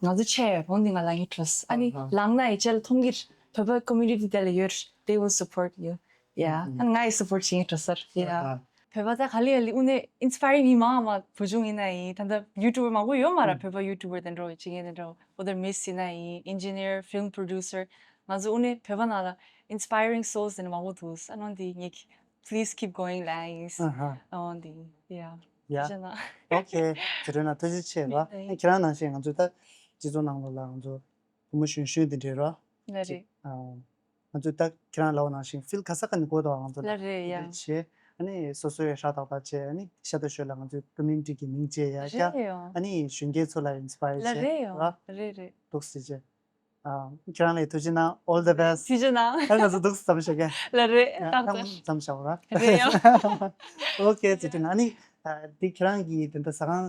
ང་ཚོ་ཆེ་ཡོད་འོན་ཏེ་ང་ལ་ཡིན་close ཨ་ནི་ལངས་ན་ཡི་ཆེ་ལ་མཐོང་གིར་བོད་པ་community དེ་ལ་ཡོད། They will support you. Yeah. ཨ་ནི་ང་ཡི་support བྱེད་ཡིན་close ཨ། བོད་པ་ད་ག་ལེ་ག་ལེ་དངོས་གནས་inspiring མི་མང་མ་བུ་ཆུང་ཡིན་ན་ཡིན་ད་ལྟ་YouTuber མང་པོ་ཡོད་མ་ར། བོད་པ་YouTuber དེ་འདྲ་བྱེད་མཁན་དེ་འདྲ་whether Miss ཡིན་ན་ཡིན་engineer, film producer ང་ཚོ་དངོས་གནས་བོད་པ་ནང་ལ་inspiring souls དེ་འདྲ་མང་པོ་འདུག་ཨ་ནོ་འདི་ངས་please keep going ལ་ཡིན། ཨ་ཧ། ཨ་འདི་yeah. Yeah. ཐུགས་རྗེ་གནང་། Okay. ཛེ་ཏྲོན་ལ་ཐུགས་རྗེ་ཆེ་ར། ཁྱེད་རང་ནང་བཞིན་ང་ཚོ་ད་སྤྱི་ཚོགས་ནང་ལོགས་ལ་ང་ཚོ་བུ་མོ་གཞོན་གཞོན་དེ་འདྲ་ར། ལ་རེད། ང་ཚོས་ད་ཁྱེད་རང་ལབ་པ་ནང་བཞིན་field ག་ས་ག་ནས་དགོས་འདུག་ང་ཚོ་ལ་རེད་ཡ། བྱས་ཨ་ནི་སོ་སོའི་ཧྲ་ཏག་ཏག་བྱས་ཨ་ནི་ཤ་སྟག་ཤོད་ལ་ང་ཚོའི་community གི་མིང་བརྗེ་ཡ་རྒྱ་རེད་ཡ། ཨ་ནི་གཞོན་སྐྱེས་ཚོ་ལ་inspire ལ་རེད་ཡ། བྱས་ར་རེད་རེད། འདུག་སེ་བྱས་ཨ་ཁྱེད་རང་ལ་ཐུགས་རྗེ་གནང་། All the best. ཐུགས་རྗེ་གནང་། ཨ་ང་ཚོ་འདུག་སེ་མཚམས་བཞག་གི། ལ་རེད་ཡ་ཏག་ཏག་མཚམས་བཞག་ར། རེད་ཡ། Okay ཛེ་ཏྲོན་ཨ་ནི་འདི་ཁྱེད་རང་གི་དེ་འདྲ་ཟ་ཁང་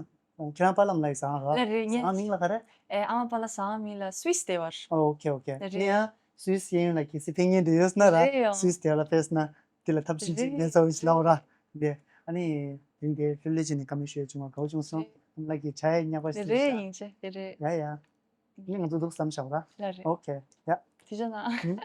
ཁྱེད་རང་པཱ་ལགས་ལ་ཡི་ཟ་ཁང་ར། ལ་རེད། ཟ་ཁང་མིང་ལ་ག་རེ། ཨེ་ཨ་མ་པཱ་ལགས་ཟ་ཁང་མིང་ལ་Swiss Dewar། Oh, okay, okay. ལ་རེད། ནི་ཡང་Swiss གཡས་གཡོན་ལ་གལ་སྲིད་ཕེབས་མཁན་དེ་ཡོད་ན་ར། རེད་ཡོང་། Swiss Dewar ལ་ཕེབས་ན་དེ་ལ་ཐབས་ཤེས་ཅིག་རེད། ངས་ཚ་བོ་ཞིག་ལབ་ར། དེ་ཨ་ནི་དེ་འདྲའི་ཕེབས་ལེ་བྱས་ནས་བཀའ་མོལ་ཞུ་ཡ་བྱུང་བ་དགའ་བོ་བྱུང་སོང་། ཨ་མ་ལགས་ཀྱི་ཇ་ཡི་ཉག་པ་ཞིག་རེད་ཡིན་ཅེ་དེ་རེད། ཡ་ཡ། ནི་ང་ཚོ་འདུག་སེ་མཚམས་བཞག་ར། ལ་རེད། Okay. ཡ། ཐུགས་རྗེ་གནང་།